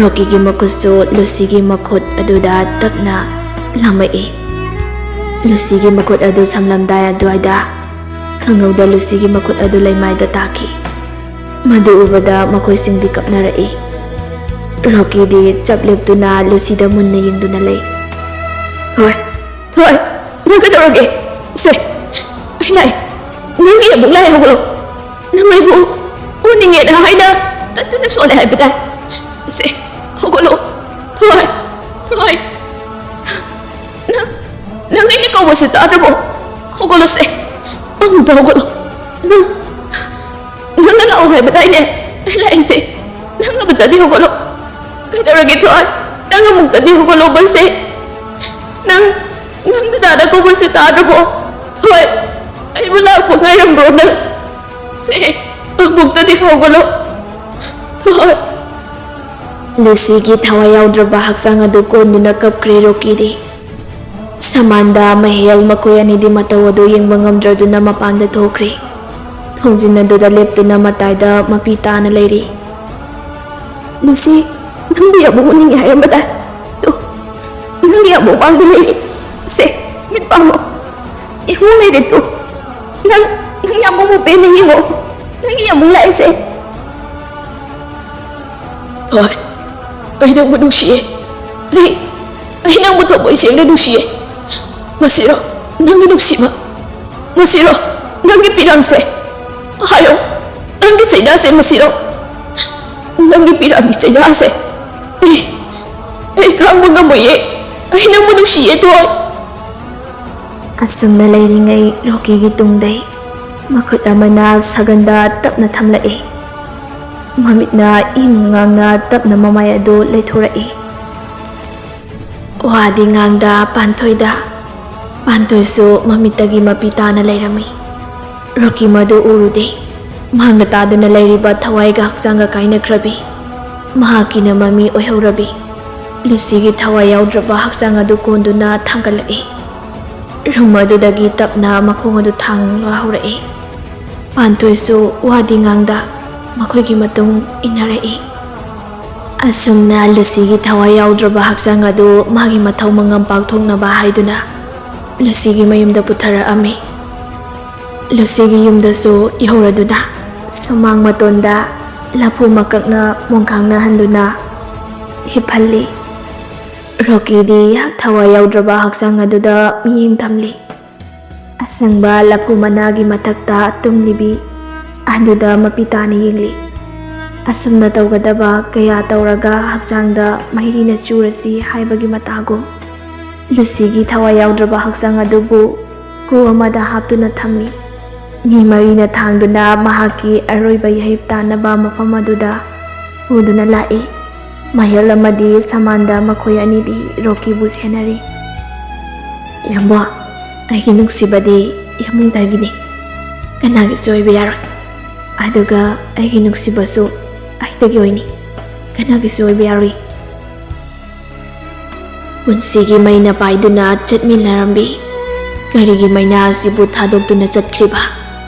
ꯔꯣꯀꯤꯒꯤ ꯃꯈꯨꯠꯁꯨ ꯂꯨꯁꯤꯒꯤ ꯃꯈꯨꯠ ꯑꯗꯨꯗ ꯇꯞꯅ ꯂꯥꯝꯃꯛꯏ꯫ ꯂꯨꯁꯤꯒꯤ ꯃꯈꯨꯠ ꯑꯗꯨ ꯁꯝꯂꯝꯗꯥꯏ ꯑꯗꯨꯋꯥꯏꯗ ꯈꯪꯍꯧꯗ ꯂꯨꯁꯤꯒꯤ ꯃꯈꯨꯠ ꯑꯗꯨ ꯂꯩꯃꯥꯏꯗ ꯇꯥꯈꯤ꯫ ꯃꯗꯨ ꯎꯕꯗ ꯃꯈꯣꯏꯁꯤꯡꯗꯤ ꯀꯞꯅꯔꯛꯏ꯫ ꯔꯣꯀꯤꯗꯤ ꯆꯞ ꯂꯦꯞꯇꯨꯅ ꯂꯨꯁꯤꯗ ꯃꯨꯟꯅ ꯌꯦꯡꯗꯨꯅ ꯂꯩ꯫ "ꯊꯣꯏ, ꯊꯣꯏ, ꯅꯪ ꯀꯩꯗꯧꯔꯒꯦ? ꯁꯦ, ꯑꯩ ꯂꯥꯛꯑꯦ꯫ ꯅꯪꯒꯤ ꯑꯃꯨꯛ ꯂꯥꯛꯑꯦ, ꯍꯧꯒꯠꯂꯣ꯫ ꯅꯪ ꯑꯩꯕꯨ ꯎꯅꯤꯡꯉꯦꯅ ꯍꯥꯏꯅ ꯇꯠꯇꯅ ꯁꯣꯜꯂꯦ ꯍꯥꯏꯕ ꯇꯥꯏ꯫ ꯁꯦ, ꯍꯧꯒꯠꯂꯣ꯫ ꯊꯣꯏ, ꯊꯣꯏ꯫ ꯅꯪ, ꯅꯪ ꯑꯩꯅ ꯀꯧꯕꯁꯦ ꯇꯥꯗ꯭ꯔꯕꯣ? ꯍꯧꯒꯠꯂꯣꯁꯦ꯫ ꯑꯃꯨꯛꯇ ꯍꯧꯒꯠꯂꯣ꯫ ꯅꯪ, ꯅꯪꯅ ꯂꯥꯛꯑꯣ ꯍꯥꯏꯕꯗꯥꯏꯅꯦ? ꯑꯩ ꯂꯥꯛꯏꯁꯦ꯫ ꯅꯪ ꯑꯃꯨꯛꯇꯗꯤ ꯍꯧꯒꯠꯂꯣ꯫ ꯀꯩꯗꯧꯔꯒꯦ ꯊꯣꯏ? ꯅꯪ ꯑꯃꯨꯛꯇꯗꯤ ꯍꯧꯒꯠꯂꯣꯕꯁꯦ꯫ ꯅꯪ, ꯅꯪ ꯗꯗꯥꯗ ꯀꯧꯕꯁꯦ ꯇꯥꯗ꯭ꯔꯕꯣ? ꯊꯣꯏ, ꯑꯩꯕꯨ ꯂꯥꯛꯄ ꯉꯥꯏꯔꯝꯕ꯭ꯔꯣ ꯅꯪ? ꯁꯦ, ꯑꯃꯨꯛꯇꯗꯤ ꯍꯧꯒꯠꯂꯣ꯫ ꯊꯣꯏ꯫ ꯂꯨꯁꯤꯒꯤ ꯊꯋꯥꯏ ꯌꯥꯎꯗ꯭ꯔꯕ ꯍꯛꯆꯥꯡ ꯑꯗꯨ ꯀꯣꯟꯗꯨꯅ ꯀꯞꯈ꯭ꯔꯦ ꯔꯣꯀꯤꯗꯤ꯫ ꯁꯃꯥꯟꯗ, ꯃꯍꯦꯜ ꯃꯈꯣꯏ ꯑꯅꯤꯗꯤ ꯃꯇꯧ ꯑꯗꯨ ꯌꯦꯡꯕ ꯉꯝꯗ꯭ꯔꯗꯨꯅ ꯃꯄꯥꯟꯗ ꯊꯣꯛꯈ꯭ꯔꯦ꯫ ꯊꯣꯡꯖꯤꯟ ꯑꯗꯨꯗ ꯂꯦꯞꯇꯨꯅ ꯃꯇꯥꯏꯗ ꯃꯄꯤ ꯇꯥꯅ ꯂꯩꯔꯤ꯫ ꯂꯨꯁꯤ, ꯅꯪꯕꯨ ꯌꯥꯝ ꯎꯅꯤꯡꯉꯦ ꯍꯥꯏꯔꯝꯕꯗꯥꯏ? ꯇꯨ, ꯅꯪꯒꯤ ꯌꯥꯝ ꯃꯃꯥꯡꯗ ꯂꯩꯔꯦ꯫ ꯁꯦ, ꯃꯤꯠ ꯄꯥꯡꯉꯣ꯫ ꯌꯦꯡꯉꯣ ꯂꯩꯔꯦ ꯇꯨ꯫ ꯅꯪ, ꯅꯪ ꯌꯥꯝ ꯑꯃꯨꯛ ꯄꯦꯟꯅ ꯌꯦꯡꯉꯣ꯫ ꯅꯪꯒꯤ ꯌꯥꯝ ꯑꯃꯨꯛ ꯂꯥꯛꯑꯦ ꯁꯦ꯫ ꯊꯣꯏ, ꯑꯩ ꯅꯪꯕꯨ ꯅꯨꯡꯁꯤꯌꯦ꯫ ꯑꯩ, ꯑꯩ ꯅꯪꯕꯨ ꯊꯃꯣꯏ ꯁꯦꯡꯅ ꯅꯨꯡꯁꯤꯌꯦ꯫ ꯃꯁꯤꯔꯣ ꯅꯪꯒꯤ ꯅꯨꯡꯁꯤꯕ? ꯃꯁꯤꯔꯣ ꯅꯪꯒꯤ ꯄꯤꯔꯥꯡꯁꯦ? ꯍꯥꯏꯌꯣ, ꯅꯪꯒꯤ ꯆꯩꯅꯥꯁꯦ ꯃꯁꯤꯔꯣ? ꯅꯪꯒꯤ ꯄꯤꯔꯥꯡꯒꯤ ꯆꯩꯅꯥꯁꯦ꯫ ꯑꯩ, ꯑꯩ ꯈꯥꯡꯕ ꯉꯝꯃꯣꯏꯌꯦ꯫ ꯑꯩ ꯅꯪꯕꯨ ꯅꯨꯡꯁꯤꯌꯦ, ꯊꯣꯏ꯫ ꯑꯁꯨꯝꯅ ꯂꯩꯔꯤꯉꯩ ꯔꯣꯀꯤꯒꯤ ꯇꯨꯡꯗꯩ ꯃꯈꯨꯠ ꯑꯃꯅ ꯁꯥꯒꯟꯗ ꯇꯞꯅ ꯊꯝꯂꯛꯏ꯫ ꯃꯃꯤꯠꯅ ꯏꯃꯨꯡ ꯉꯥꯡꯅ ꯇꯞꯅ ꯃꯃꯥꯏ ꯑꯗꯨ ꯂꯩꯊꯣꯔꯛꯏ꯫ ꯋꯥꯗꯤ ꯉꯥꯡꯗ ꯄꯥꯟꯊꯣꯏꯗ, ꯄꯥꯟꯊꯣꯏꯁꯨ ꯃꯃꯤꯠꯇꯒꯤ ꯃꯄꯤ ꯇꯥꯅ ꯂꯩꯔꯝꯃꯤ꯫ ꯔꯣꯀꯤ ꯃꯗꯨ ꯎꯔꯨꯗꯦ꯫ ꯃꯍꯥꯛꯅ ꯇꯥꯗꯨꯅ ꯂꯩꯔꯤꯕ ꯊꯋꯥꯏꯒ ꯍꯛꯆꯥꯡꯒ ꯀꯥꯏꯅꯈ꯭ꯔꯕꯤ ꯃꯍꯥꯛꯀꯤꯅ ꯃꯃꯤ ꯑꯣꯏꯍꯧꯔꯕꯤ ꯂꯨꯁꯤꯒꯤ ꯊꯋꯥꯏ ꯌꯥꯎꯗ꯭ꯔꯕ ꯍꯛꯆꯥꯡ ꯑꯗꯨ ꯀꯣꯟꯗꯨꯅ ꯊꯥꯡꯒꯠꯂꯛꯏ꯫ ꯔꯨꯝ ꯑꯗꯨꯗꯒꯤ ꯇꯞꯅ ꯃꯈꯣꯡ ꯑꯗꯨ ꯊꯥꯡꯂ ꯍꯧꯔꯛꯏ꯫ ꯄꯥꯟꯊꯣꯏꯁꯨ ꯋꯥꯗꯤ ꯉꯥꯡꯗ ꯃꯈꯣꯏꯒꯤ ꯃꯇꯨꯡ ꯏꯟꯅꯔꯛꯏ꯫ ꯑꯁꯨꯝꯅ ꯂꯨꯁꯤꯒꯤ ꯊꯋꯥꯏ ꯌꯥꯎꯗ꯭ꯔꯕ ꯍꯛꯆꯥꯡ ꯑꯗꯨ ꯃꯥꯒꯤ ꯃꯊꯧ ꯃꯉꯝ ꯄꯥꯡꯊꯣꯛꯅꯕ ꯍꯥꯏꯗꯨꯅ ꯂꯨꯁꯤꯒꯤ ꯃꯌꯨꯝꯗ ꯄꯨꯊꯔꯛꯑꯝꯃꯤ꯫ ꯂꯨꯁꯤꯒꯤ ꯌꯨꯝꯗꯁꯨ ꯌꯧꯔꯗꯨꯅ ꯁꯨꯃꯥꯡ ꯃꯇꯣꯟꯗ ꯂꯐꯨ ꯃꯀꯛꯅ ꯃꯣꯡꯈꯥꯡꯅꯍꯟꯗꯨꯅ ꯍꯤꯞꯍꯜꯂꯤ꯫ ꯔꯣꯀꯤꯗꯤ ꯊꯋꯥꯏ ꯌꯥꯎꯗ꯭ꯔꯕ ꯍꯛꯆꯥꯡ ꯑꯗꯨꯗ ꯃꯤꯠꯌꯦꯡ ꯊꯝꯂꯤ꯫ ꯑꯁꯪꯕ ꯂꯐꯨ ꯃꯅꯥꯒꯤ ꯃꯊꯛꯇ ꯇꯨꯝꯂꯤꯕꯤ ꯑꯗꯨꯗ ꯃꯄꯤ ꯇꯥꯅ ꯌꯦꯡꯂꯤ꯫ ꯑꯁꯨꯝꯅ ꯇꯧꯒꯗꯕ ꯀꯌꯥ ꯇꯧꯔꯒ ꯍꯛꯆꯥꯡꯗ ꯃꯩꯔꯤꯅ ꯆꯨꯔꯁꯤ ꯍꯥꯏꯕꯒꯤ ꯃꯇꯥꯒꯨꯝ, ꯂꯨꯁꯤꯒꯤ ꯊꯋꯥꯏ ꯌꯥꯎꯗ꯭ꯔꯕ ꯍꯛꯆꯥꯡ ꯑꯗꯨꯕꯨ ꯀꯨ ꯑꯃꯗ ꯍꯥꯞꯇꯨꯅ ꯊꯝꯃꯤ꯫ ꯃꯤ ꯃꯔꯤꯅ ꯊꯥꯡꯗꯨꯅ ꯃꯍꯥꯛꯀꯤ ꯑꯔꯣꯏꯕ ꯌꯥꯍꯤꯞ ꯇꯥꯟꯅꯕ ꯃꯐꯝ ꯑꯗꯨꯗ ꯄꯨꯗꯨꯅ ꯂꯥꯛꯏ꯫ ꯃꯍꯦꯜ ꯑꯃꯗꯤ ꯁꯃꯥꯟꯗ ꯃꯈꯣꯏ ꯑꯅꯤꯗꯤ ꯔꯣꯀꯤꯕꯨ ꯁꯦꯟꯅꯔꯤ꯫ "ꯏꯌꯥꯝꯕ, ꯑꯩꯒꯤ ꯅꯨꯡꯁꯤꯕꯗꯤ ꯏꯌꯥꯝꯕꯗꯒꯤꯅꯤ, ꯀꯅꯥꯒꯤꯁꯨ ꯑꯣꯏꯕ ꯌꯥꯔꯣꯏ꯫ ꯑꯗꯨꯒ ꯑꯩꯒꯤ ꯅꯨꯡꯁꯤꯕꯁꯨ ꯑꯩꯗꯒꯤ ꯑꯣꯏꯅꯤ, ꯀꯅꯥꯒꯤꯁꯨ ꯑꯣꯏꯕ ꯌꯥꯔꯣꯏ꯫" ꯄꯨꯟꯁꯤꯒꯤ ꯃꯩꯅ ꯄꯥꯏꯗꯨꯅ ꯆꯠꯃꯤꯟꯅꯔꯝꯕꯤ ꯀꯔꯤꯒꯤ ꯃꯩꯅꯥ ꯑꯁꯤꯕꯨ ꯊꯥꯗꯣꯛꯇꯨꯅ ꯆꯠꯈ꯭ꯔꯤꯕ?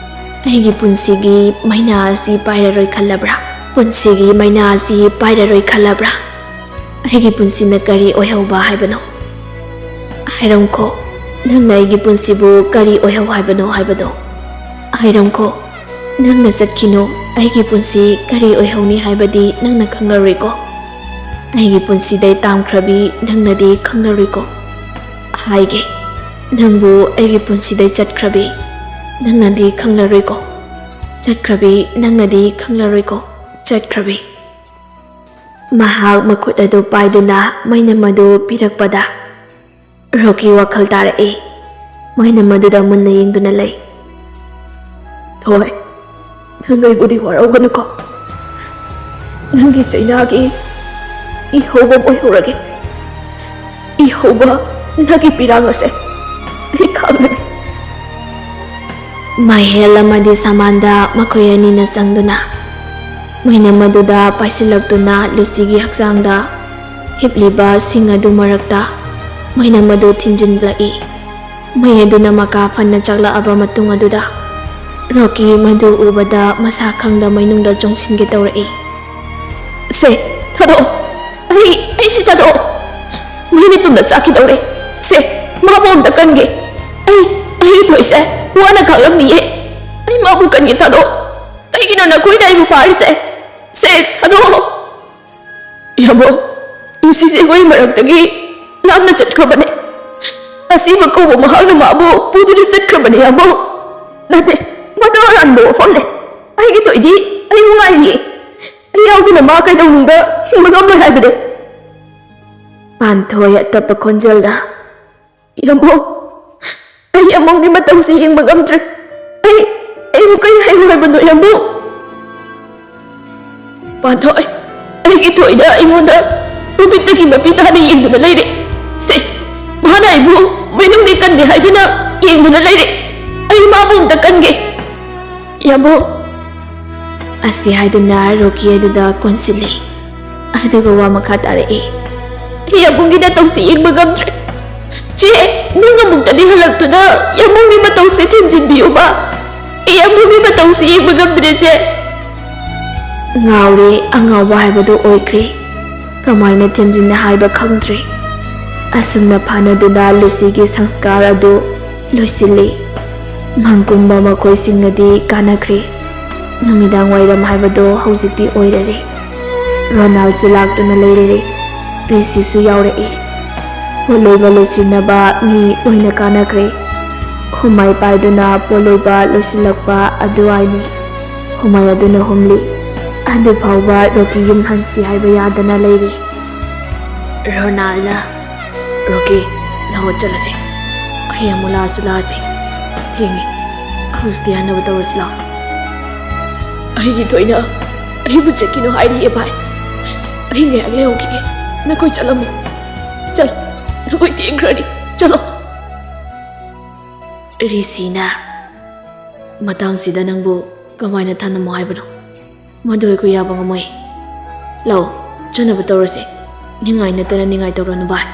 ꯑꯩꯒꯤ ꯄꯨꯟꯁꯤꯒꯤ ꯃꯩꯅꯥ ꯑꯁꯤ ꯄꯥꯏꯔꯔꯣꯏ ꯈꯜꯂꯕ꯭ꯔꯥ? ꯄꯨꯟꯁꯤꯒꯤ ꯃꯩꯅꯥ ꯑꯁꯤ ꯄꯥꯏꯔꯔꯣꯏ ꯈꯜꯂꯕ꯭ꯔꯥ? ꯑꯩꯒꯤ ꯄꯨꯟꯁꯤꯅ ꯀꯔꯤ ꯑꯣꯏꯍꯧꯕ ꯍꯥꯏꯕꯅꯣ? ꯍꯥꯏꯔꯝꯈꯣ, ꯅꯪꯅ ꯑꯩꯒꯤ ꯄꯨꯟꯁꯤꯕꯨ ꯀꯔꯤ ꯑꯣꯏꯍꯧ ꯍꯥꯏꯕꯅꯣ ꯍꯥꯏꯕꯗꯣ? ꯍꯥꯏꯔꯝꯈꯣ, ꯅꯪꯅ ꯆꯠꯈꯤꯅꯨ, ꯑꯩꯒꯤ ꯄꯨꯟꯁꯤ ꯀꯔꯤ ꯑꯣꯏꯍꯧꯅꯤ ꯍꯥꯏꯕꯗꯤ ꯅꯪꯅ ꯈꯪꯂꯔꯣꯏꯀꯣ꯫ ꯑꯩꯒꯤ ꯄꯨꯟꯁꯤꯗꯩ ꯇꯥꯝꯈ꯭ꯔꯕꯤ ꯅꯪꯅꯗꯤ ꯈꯪꯂꯔꯣꯏꯀꯣ꯫ ꯍꯥꯏꯒꯦ, ꯅꯪꯕꯨ ꯑꯩꯒꯤ ꯄꯨꯟꯁꯤꯗꯩ ꯆꯠꯈ꯭ꯔꯕꯤ ꯅꯪꯅꯗꯤ ꯈꯪꯂꯔꯣꯏꯀꯣ꯫ ꯆꯠꯈ꯭ꯔꯕꯤ ꯅꯪꯅꯗꯤ ꯈꯪꯂꯔꯣꯏꯀꯣ꯫ ꯆꯠꯈ꯭ꯔꯕꯤ꯫ ꯃꯍꯥꯛ ꯃꯈꯨꯠ ꯑꯗꯨ ꯄꯥꯏꯗꯨꯅ ꯃꯩꯅꯝ ꯑꯗꯨ ꯄꯤꯔꯛꯄꯗ ꯔꯣꯀꯤ ꯋꯥꯈꯜ ꯇꯥꯔꯛꯏ꯫ ꯃꯩꯅꯝ ꯑꯗꯨꯗ ꯃꯨꯟꯅ ꯌꯦꯡꯗꯨꯅ ꯂꯩ꯫ "ꯊꯣꯏ, ꯅꯪ ꯑꯩꯕꯨꯗꯤ ꯋꯥꯔꯧꯒꯅꯨꯀꯣ꯫ ꯅꯪꯒꯤ ꯆꯩꯅꯥꯒꯤ ꯏꯍꯧꯕ ꯑꯣꯏꯍꯧꯔꯒꯦ꯫ ꯏꯍꯧꯕ ꯅꯪꯒꯤ ꯄꯤꯔꯥꯡ ꯑꯁꯦ ꯑꯩ ꯈꯥꯡꯂꯒꯦ꯫" ꯃꯥꯏꯍꯦꯜ ꯑꯃꯗꯤ ꯁꯃꯥꯟꯗ ꯃꯈꯣꯏ ꯑꯅꯤꯅ ꯆꯪꯗꯨꯅ ꯃꯩꯅꯝ ꯑꯗꯨꯗ ꯄꯥꯏꯁꯤꯜꯂꯛꯇꯨꯅ ꯂꯨꯁꯤꯒꯤ ꯍꯛꯆꯥꯡꯗ ꯍꯤꯞꯂꯤꯕ ꯁꯤꯡ ꯑꯗꯨ ꯃꯔꯛꯇ ꯃꯩꯅꯝ ꯑꯗꯨ ꯊꯤꯟꯖꯤꯜꯂꯛꯏ꯫ ꯃꯩ ꯑꯗꯨꯅ ꯃꯀꯥ ꯐꯅ ꯆꯥꯛꯂꯛꯑꯕ ꯃꯇꯨꯡ ꯑꯗꯨꯗ ꯔꯣꯀꯤ ꯃꯗꯨ ꯎꯕꯗ ꯃꯁꯥ ꯈꯪꯗ ꯃꯩꯅꯨꯡꯗ ꯆꯣꯡꯁꯤꯟꯒꯦ ꯇꯧꯔꯛꯏ꯫ "ꯁꯦ, ꯊꯥꯗꯣꯛꯑꯣ꯫ ꯑꯩ, ꯑꯩ ꯁꯤ ꯊꯥꯗꯣꯛꯑꯣ꯫ ꯃꯩꯅ ꯇꯨꯝꯅ ꯆꯥꯛꯈꯤꯗꯧꯔꯦ꯫ ꯁꯦ, ꯃꯥꯕꯨ ꯑꯝꯇ ꯀꯟꯒꯦ꯫ ꯑꯩ, ꯑꯩ ꯊꯣꯏꯁꯦ ꯋꯥꯅ ꯈꯥꯡꯂꯝꯅꯤꯌꯦ꯫ ꯑꯩ ꯃꯥꯕꯨ ꯀꯟꯒꯦ, ꯊꯥꯗꯣꯛꯑꯣ꯫ ꯀꯩꯒꯤꯅꯣ ꯅꯈꯣꯏꯅ ꯑꯩꯕꯨ ꯐꯥꯔꯤꯁꯦ? ꯁꯦ, ꯊꯥꯗꯣꯛꯑꯣ꯫" "ꯏꯌꯥꯝꯕ, ꯂꯨꯁꯤꯁꯦ ꯑꯩꯈꯣꯏ ꯃꯔꯛꯇꯒꯤ ꯂꯥꯞꯅ ꯆꯠꯈ꯭ꯔꯕꯅꯦ꯫ ꯑꯁꯤꯕ ꯀꯧꯕ ꯃꯍꯥꯛꯅ ꯃꯥꯕꯨ ꯄꯨꯗꯨꯅ ꯆꯠꯈ꯭ꯔꯕꯅꯦ, ꯏꯌꯥꯝꯕ꯫ ꯅꯠꯇꯦ, ꯃꯗꯨ ꯑꯔꯥꯟꯕ ꯋꯥꯐꯝꯅꯦ꯫ ꯑꯩꯒꯤ ꯊꯣꯏꯗꯤ ꯑꯩꯕꯨ ꯉꯥꯏꯔꯤꯌꯦ꯫ ꯑꯩ ꯌꯥꯎꯗꯅ ꯃꯥ ꯀꯩꯗꯧꯅꯨꯡꯗ ꯍꯤꯡꯕ ꯉꯝꯂꯣꯏ ꯍꯥꯏꯕꯅꯦ꯫" ꯄꯥꯟꯊꯣꯏ ꯑꯇꯞꯄ ꯈꯣꯟꯖꯦꯜꯗ, "ꯏꯌꯥꯝꯕ, ꯑꯩ ꯑꯃꯨꯛꯀꯤ ꯃꯇꯝꯁꯤ ꯌꯦꯡꯕ ꯉꯝꯗ꯭ꯔꯦ꯫ ꯑꯩ, ꯑꯩꯕꯨ ꯀꯔꯤ ꯍꯥꯏꯌꯨ ꯍꯥꯏꯕꯅꯣ, ꯏꯌꯥꯝꯕ?" "ꯄꯥꯟꯊꯣꯏ, ꯑꯩꯒꯤ ꯊꯣꯏꯅ ꯑꯩꯉꯣꯟꯗ ꯃꯃꯤꯠꯇꯒꯤ ꯃꯄꯤ ꯇꯥꯅ ꯌꯦꯡꯗꯨꯅ ꯂꯩꯔꯦ꯫ ꯁꯦ, ꯃꯍꯥꯛꯅ ꯑꯩꯕꯨ ꯃꯅꯨꯡꯗꯤ ꯀꯟꯗꯦ ꯍꯥꯏꯗꯨꯅ ꯌꯦꯡꯗꯨꯅ ꯂꯩꯔꯦ꯫ ꯑꯩ ꯃꯥꯕꯨ ꯑꯝꯇ ꯀꯟꯒꯦ꯫ ꯏꯌꯥꯝꯕ, ꯑꯁꯤ ꯍꯥꯏꯗꯨꯅ ꯔꯣꯀꯤ ꯑꯗꯨꯗ ꯀꯣꯟꯁꯤꯜꯂꯤ꯫ ꯑꯗꯨꯒ ꯋꯥ ꯃꯈꯥ ꯇꯥꯔꯛꯏ꯫ ꯏꯌꯥꯝꯕꯨꯡꯒꯤ ꯅꯇꯧꯁꯤ ꯌꯦꯡꯕ ꯉꯝꯗ꯭ꯔꯦ꯫ ꯆꯦ, ꯅꯪ ꯑꯃꯨꯛꯇꯗꯤ ꯍꯜꯂꯛꯇꯨꯅ ꯏꯌꯥꯝꯕꯨꯡꯒꯤ ꯃꯇꯧꯁꯤ ꯊꯦꯝꯖꯤꯟꯕꯤꯌꯨꯕ꯫ ꯏꯌꯥꯝꯕꯨꯡꯒꯤ ꯃꯇꯧꯁꯤ ꯌꯦꯡꯕ ꯉꯝꯗ꯭ꯔꯦ, ꯆꯦ꯫ ꯉꯥꯎꯔꯦ, ꯑꯉꯥꯎꯕ ꯍꯥꯏꯕꯗꯨ ꯑꯣꯏꯈ꯭ꯔꯦ꯫ ꯀꯃꯥꯏꯅ ꯊꯦꯝꯖꯤꯟꯅ ꯍꯥꯏꯕ ꯈꯪꯗ꯭ꯔꯦ꯫ ꯑꯁꯨꯝꯅ ꯐꯥꯅꯗꯨꯅ ꯂꯨꯁꯤꯒꯤ ꯁꯪꯁꯀꯥꯔ ꯑꯗꯨ ꯂꯣꯏꯁꯤꯜꯂꯤ꯫ ꯃꯪꯀꯨꯝꯕ ꯃꯈꯣꯏꯁꯤꯡꯅꯗꯤ ꯀꯥꯟꯅꯈ꯭ꯔꯦ꯫ ꯅꯨꯃꯤꯗꯥꯡ ꯋꯥꯏꯔꯝ ꯍꯥꯏꯕꯗꯣ ꯍꯧꯖꯤꯛꯇꯤ ꯑꯣꯏꯔꯔꯦ꯫ ꯔꯣꯅꯥꯜꯁꯨ ꯂꯥꯛꯇꯨꯅ ꯂꯩꯔꯔꯦ꯫ ꯔꯤꯁꯤꯁꯨ ꯌꯥꯎꯔꯛꯏ꯫ ꯄꯣꯠꯂꯣꯏꯕ ꯂꯣꯏꯁꯤꯟꯅꯕ ꯃꯤ ꯂꯣꯏꯅ ꯀꯥꯟꯅꯈ꯭ꯔꯦ꯫ ꯍꯨꯃꯥꯏ ꯄꯥꯏꯗꯨꯅ ꯄꯣꯠꯂꯣꯏꯕ ꯂꯣꯏꯁꯤꯜꯂꯛꯄ ꯑꯗꯨꯋꯥꯏꯅꯤ꯫ ꯍꯨꯃꯥꯏ ꯑꯗꯨꯅ ꯍꯨꯝꯂꯤ꯫ ꯑꯗꯨ ꯐꯥꯎꯕ ꯔꯣꯀꯤ ꯌꯨꯝ ꯍꯟꯁꯤ ꯍꯥꯏꯕ ꯌꯥꯗꯅ ꯂꯩꯔꯤ꯫ ꯔꯣꯅꯥꯜꯅ, "ꯔꯣꯀꯤ, ꯂꯥꯛꯑꯣ ꯆꯠꯂꯁꯦ꯫ ꯍꯌꯦꯡ ꯑꯃꯨꯛ ꯂꯥꯛꯑꯁꯨ ꯂꯥꯛꯑꯁꯦ꯫ ꯊꯦꯡꯉꯦ꯫ ꯍꯧꯖꯤꯛꯇꯤ ꯍꯟꯅꯕ ꯇꯧꯔꯁꯤ ꯂꯥꯛꯑꯣ꯫" ꯑꯩꯒꯤ ꯊꯣꯏꯅ ꯑꯩꯕꯨ ꯆꯠꯈꯤꯅꯨ ꯍꯥꯏꯔꯤꯌꯦ ꯚꯥꯏ꯫ ꯑꯩ ꯉꯥꯏꯍꯥꯛ ꯂꯩꯍꯧꯈꯤꯒꯦ꯫ ꯅꯈꯣꯏ ꯆꯠꯂꯝꯃꯣ꯫ ꯆꯠꯂꯣ꯫ ꯅꯈꯣꯏ ꯊꯦꯡꯈ꯭ꯔꯅꯤ꯫ ꯆꯠꯂꯣ꯫ ꯔꯤꯁꯤꯅ, "ꯃꯇꯥꯡꯁꯤꯗ ꯅꯪꯕꯨ ꯀꯃꯥꯏꯅ ꯊꯅꯝꯃꯣ ꯍꯥꯏꯕꯅꯣ? ꯃꯗꯨ ꯑꯩꯈꯣꯏ ꯌꯥꯕ ꯉꯝꯃꯣꯏ꯫ ꯂꯥꯛꯑꯣ, ꯆꯠꯅꯕ ꯇꯧꯔꯁꯦ꯫ ꯅꯤꯡꯉꯥꯏ ꯅꯠꯇꯅ ꯅꯤꯡꯉꯥꯏ ꯇꯧꯔꯅꯨ ꯚꯥꯏ꯫"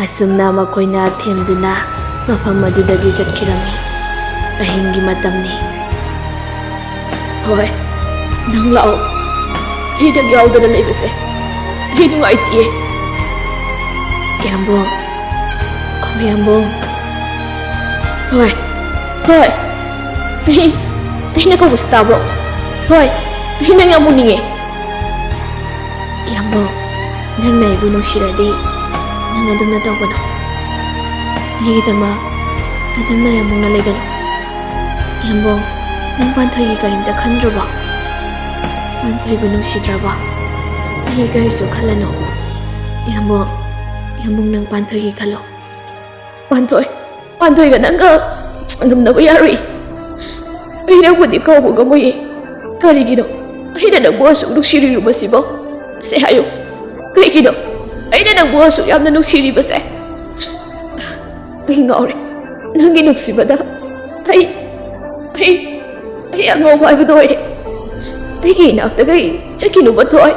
ꯑꯁꯨꯝꯅ ꯃꯈꯣꯏꯅ ꯊꯦꯝꯗꯨꯅ ꯃꯐꯝ ꯑꯗꯨꯗꯒꯤ ꯆꯠꯈꯤꯔꯝꯃꯤ꯫ ꯑꯍꯤꯡꯒꯤ ꯃꯇꯝꯅꯤ꯫ ꯍꯣꯏ, ꯅꯪ ꯂꯥꯛꯑꯣ꯫ ꯑꯩꯗꯪ ꯌꯥꯎꯗꯅ ꯂꯩꯕꯁꯦ ꯑꯩ ꯅꯨꯡꯉꯥꯏꯇꯤꯌꯦ꯫ ꯏꯌꯥꯝꯕꯣ, ꯑꯣ ꯏꯌꯥꯝꯕꯣ꯫ ꯍꯣꯏ, ꯍꯣꯏ꯫ ꯑꯩ, ꯑꯩꯅ ꯀꯧꯕꯁꯤ ꯇꯥꯕ꯭ꯔꯣ? ꯍꯣꯏ, ꯑꯩ ꯅꯪ ꯌꯥꯝ ꯎꯅꯤꯡꯉꯦ꯫ ꯏꯌꯥꯝꯕꯣ, ꯅꯪꯅ ꯑꯩꯕꯨ ꯅꯨꯡꯁꯤꯔꯗꯤ ꯅꯪ ꯑꯗꯨꯝꯅ ꯇꯧꯒꯅꯨ꯫ ꯑꯩꯒꯤꯗꯃꯛ ꯑꯗꯨꯝꯅ ꯌꯥꯝ ꯃꯨꯛꯅ ꯂꯩꯒꯅꯨ꯫ ꯏꯌꯥꯝꯕꯣ, ꯅꯪ ꯄꯥꯟꯊꯣꯏꯒꯤ ꯀꯔꯤꯝꯇ ꯈꯟꯗ꯭ꯔꯕꯣ? ꯄꯥꯟꯊꯣꯏꯕꯨ ꯅꯨꯡꯁꯤꯗ꯭ꯔꯕꯣ? ꯑꯩꯒꯤ ꯀꯔꯤꯁꯨ ꯈꯜꯂꯅꯨ꯫ ꯏꯌꯥꯝꯕꯣ, ꯏꯌꯥꯝꯕꯣ, ꯅꯪ ꯄꯥꯟꯊꯣꯏꯒꯤ ꯈꯜꯂꯣ꯫ ꯄꯥꯟꯊꯣꯏ, ꯄꯥꯟꯊꯣꯏꯒ ꯅꯪꯒ ꯆꯥꯡꯗꯝꯅꯕ ꯌꯥꯔꯣꯏ꯫ ꯑꯩ ꯅꯪꯕꯨꯗꯤ ꯀꯥꯎꯕ ꯉꯝꯃꯣꯏꯌꯦ꯫ ꯀꯔꯤꯒꯤꯅꯣ? ꯑꯩꯅ ꯅꯪꯕꯨ ꯑꯁꯨꯛ ꯅꯨꯡꯁꯤꯔꯤꯕꯁꯤꯕꯣ? ꯁꯦ ꯍꯥꯏꯌꯨ, ꯀꯩꯒꯤꯅꯣ ꯑꯩꯅ ꯅꯪꯕꯨ ꯑꯁꯨꯛ ꯌꯥꯝꯅ ꯅꯨꯡꯁꯤꯔꯤꯕꯁꯦ? ꯑꯩ ꯉꯥꯎꯔꯦ꯫ ꯅꯪꯒꯤ ꯅꯨꯡꯁꯤꯕꯗ ꯑꯩ ꯑꯩ ꯑꯩ ꯑꯉꯥꯎꯕ ꯍꯥꯏꯕꯗꯣ ꯑꯣꯏꯔꯦ꯫ ꯑꯩꯒꯤ ꯏꯅꯥꯛꯇꯒꯤ ꯆꯠꯈꯤꯅꯨꯕ, ꯊꯣꯏ꯫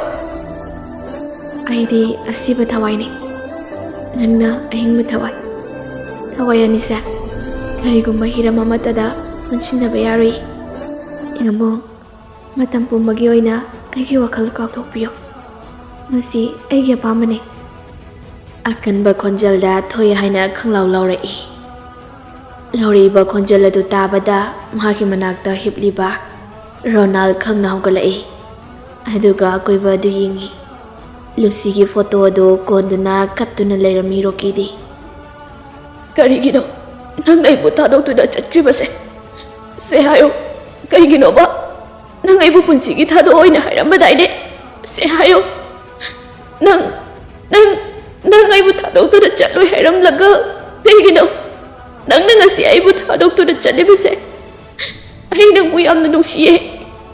ꯑꯩꯗꯤ ꯑꯁꯤꯕ ꯊꯋꯥꯏꯅꯤ, ꯅꯪꯅ ꯑꯍꯤꯡꯕ ꯊꯋꯥꯏ꯫ ꯊꯋꯥꯏ ꯑꯅꯤꯁꯦ ꯀꯔꯤꯒꯨꯝꯕ ꯍꯤꯔꯝ ꯑꯃꯠꯇꯗ ꯄꯨꯟꯁꯤꯟꯅꯕ ꯌꯥꯔꯣꯏ꯫ ꯌꯥꯝꯕꯨꯡ, ꯃꯇꯝ ꯄꯨꯝꯕꯒꯤ ꯑꯣꯏꯅ ꯑꯩꯒꯤ ꯋꯥꯈꯜ ꯀꯥꯎꯊꯣꯛꯄꯤꯌꯨ꯫ ꯃꯁꯤ ꯑꯩꯒꯤ ꯑꯄꯥꯝꯕꯅꯤ꯫ ꯑꯀꯟꯕ ꯈꯣꯟꯖꯦꯜꯗ ꯊꯣꯏ ꯍꯥꯏꯅ ꯈꯪꯂꯥꯎ ꯂꯥꯎꯔꯛꯏ꯫ ꯂꯥꯎꯔꯛꯏꯕ ꯈꯣꯟꯖꯦꯜ ꯑꯗꯨ ꯇꯥꯕꯗ ꯃꯍꯥꯛꯀꯤ ꯃꯅꯥꯛꯇ ꯍꯤꯞꯂꯤꯕ ꯔꯣꯅꯥꯜ ꯈꯪꯅ ꯍꯧꯒꯠꯂꯛꯏ꯫ ꯑꯗꯨꯒ ꯑꯀꯣꯏꯕ ꯑꯗꯨ ꯌꯦꯡꯏ꯫ ꯂꯨꯁꯤꯒꯤ ꯐꯣꯇꯣ ꯑꯗꯨ ꯀꯣꯟꯗꯨꯅ ꯀꯞꯇꯨꯅ ꯂꯩꯔꯝꯃꯤ ꯔꯣꯀꯤꯗꯤ꯫ "ꯀꯔꯤꯒꯤꯅꯣ ꯅꯪꯅ ꯑꯩꯕꯨ ꯊꯥꯗꯣꯛꯇꯨꯅ ꯆꯠꯈ꯭ꯔꯤꯕꯁꯦ? ꯁꯦ ꯍꯥꯏꯌꯨ, ꯀꯩꯒꯤꯅꯣꯕ? ꯅꯪ ꯑꯩꯕꯨ ꯄꯨꯟꯁꯤꯒꯤ ꯊꯥꯗꯣꯛꯑꯣꯏꯅ ꯍꯥꯏꯔꯝꯕꯗꯥꯏꯅꯦ? ꯁꯦ ꯍꯥꯏꯌꯨ꯫ ꯅꯪ, ꯅꯪ, ꯅꯪ ꯑꯩꯕꯨ ꯊꯥꯗꯣꯛꯇꯨꯅ ꯆꯠꯂꯣꯏ ꯍꯥꯏꯔꯝꯂꯒ ꯀꯩꯒꯤꯅꯣ ꯅꯪꯅ ꯉꯁꯤ ꯑꯩꯕꯨ ꯊꯥꯗꯣꯛꯇꯨꯅ ꯆꯠꯂꯤꯕꯁꯦ? ꯑꯩ ꯅꯪꯕꯨ ꯌꯥꯝꯅ ꯅꯨꯡꯁꯤꯌꯦ꯫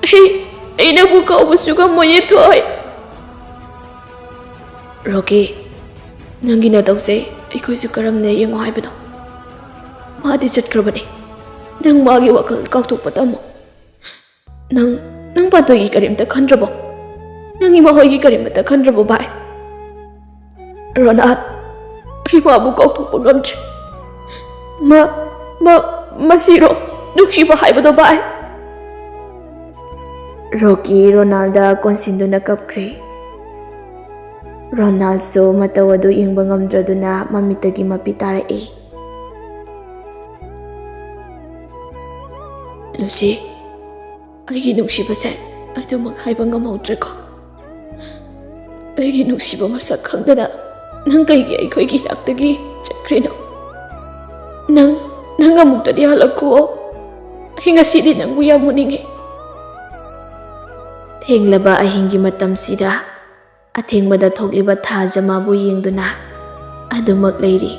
ꯑꯩ, ꯑꯩ ꯅꯪꯕꯨ ꯀꯥꯎꯕꯁꯨ ꯉꯝꯃꯣꯏꯌꯦ, ꯊꯣꯏ꯫" "ꯔꯣꯀꯤ, ꯅꯪꯒꯤ ꯅꯇꯧꯁꯦ ꯑꯩꯈꯣꯏꯁꯨ ꯀꯔꯝꯅ ꯌꯦꯡꯉꯣ ꯍꯥꯏꯕꯅꯣ? ꯃꯥꯗꯤ ꯆꯠꯈ꯭ꯔꯕꯅꯤ꯫ ꯅꯪ ꯃꯥꯒꯤ ꯋꯥꯈꯜ ꯀꯥꯎꯊꯣꯛꯄ ꯇꯝꯃꯣ꯫ ꯅꯪ, ꯅꯪ ꯄꯥꯟꯊꯣꯏꯒꯤ ꯀꯔꯤꯝꯇ ꯈꯟꯗ꯭ꯔꯕꯣ? ꯅꯪ ꯏꯃꯥ ꯍꯣꯏꯒꯤ ꯀꯔꯤꯝꯇ ꯈꯟꯗ꯭ꯔꯕꯣ, ꯚꯥꯏ?" "ꯔꯣꯅꯥꯠ, ꯑꯩ ꯃꯥꯕꯨ ꯀꯥꯎꯊꯣꯛꯄ ꯉꯝꯗ꯭ꯔꯦ꯫ ꯃ, ꯃ, ꯃꯁꯤꯔꯣ ꯅꯨꯡꯁꯤꯕ ꯍꯥꯏꯕꯗꯣ, ꯚꯥꯏ?" ꯔꯣꯀꯤ ꯔꯣꯅꯥꯜꯗ ꯀꯣꯟꯁꯤꯟꯗꯨꯅ ꯀꯞꯈ꯭ꯔꯦ꯫ ꯔꯣꯅꯥꯜꯁꯨ ꯃꯇꯧ ꯑꯗꯨ ꯌꯦꯡꯕ ꯉꯝꯗ꯭ꯔꯗꯨꯅ ꯃꯃꯤꯠꯇꯒꯤ ꯃꯄꯤ ꯇꯥꯔꯛꯏ꯫ "ꯂꯨꯁꯤ, ꯑꯩꯒꯤ ꯅꯨꯡꯁꯤꯕꯁꯦ ꯑꯗꯨꯃꯛ ꯍꯥꯏꯕ ꯉꯝꯍꯧꯗ꯭ꯔꯦꯀꯣ꯫ ꯑꯩꯒꯤ ꯅꯨꯡꯁꯤꯕ ꯃꯁꯛ ꯈꯪꯗꯅ ꯅꯪ ꯀꯩꯒꯤ ꯑꯩꯈꯣꯏꯒꯤ ꯏꯅꯥꯛꯇꯒꯤ ꯆꯠꯈ꯭ꯔꯤꯅꯣ? ꯅꯪ, ꯅꯪ ꯑꯃꯨꯛꯇꯗꯤ ꯍꯜꯂꯛꯈꯨꯑꯣ꯫ ꯑꯩ ꯉꯁꯤꯗꯤ ꯅꯪꯕꯨ ꯌꯥꯝ ꯎꯅꯤꯡꯉꯤ꯫" ꯊꯦꯡꯂꯕ ꯑꯍꯤꯡꯒꯤ ꯃꯇꯝꯁꯤꯗ ꯑꯊꯦꯡꯕꯗ ꯊꯣꯛꯂꯤꯕ ꯊꯥꯖ ꯃꯥꯕꯨ ꯌꯦꯡꯗꯨꯅ ꯑꯗꯨꯃꯛ ꯂꯩꯔꯤ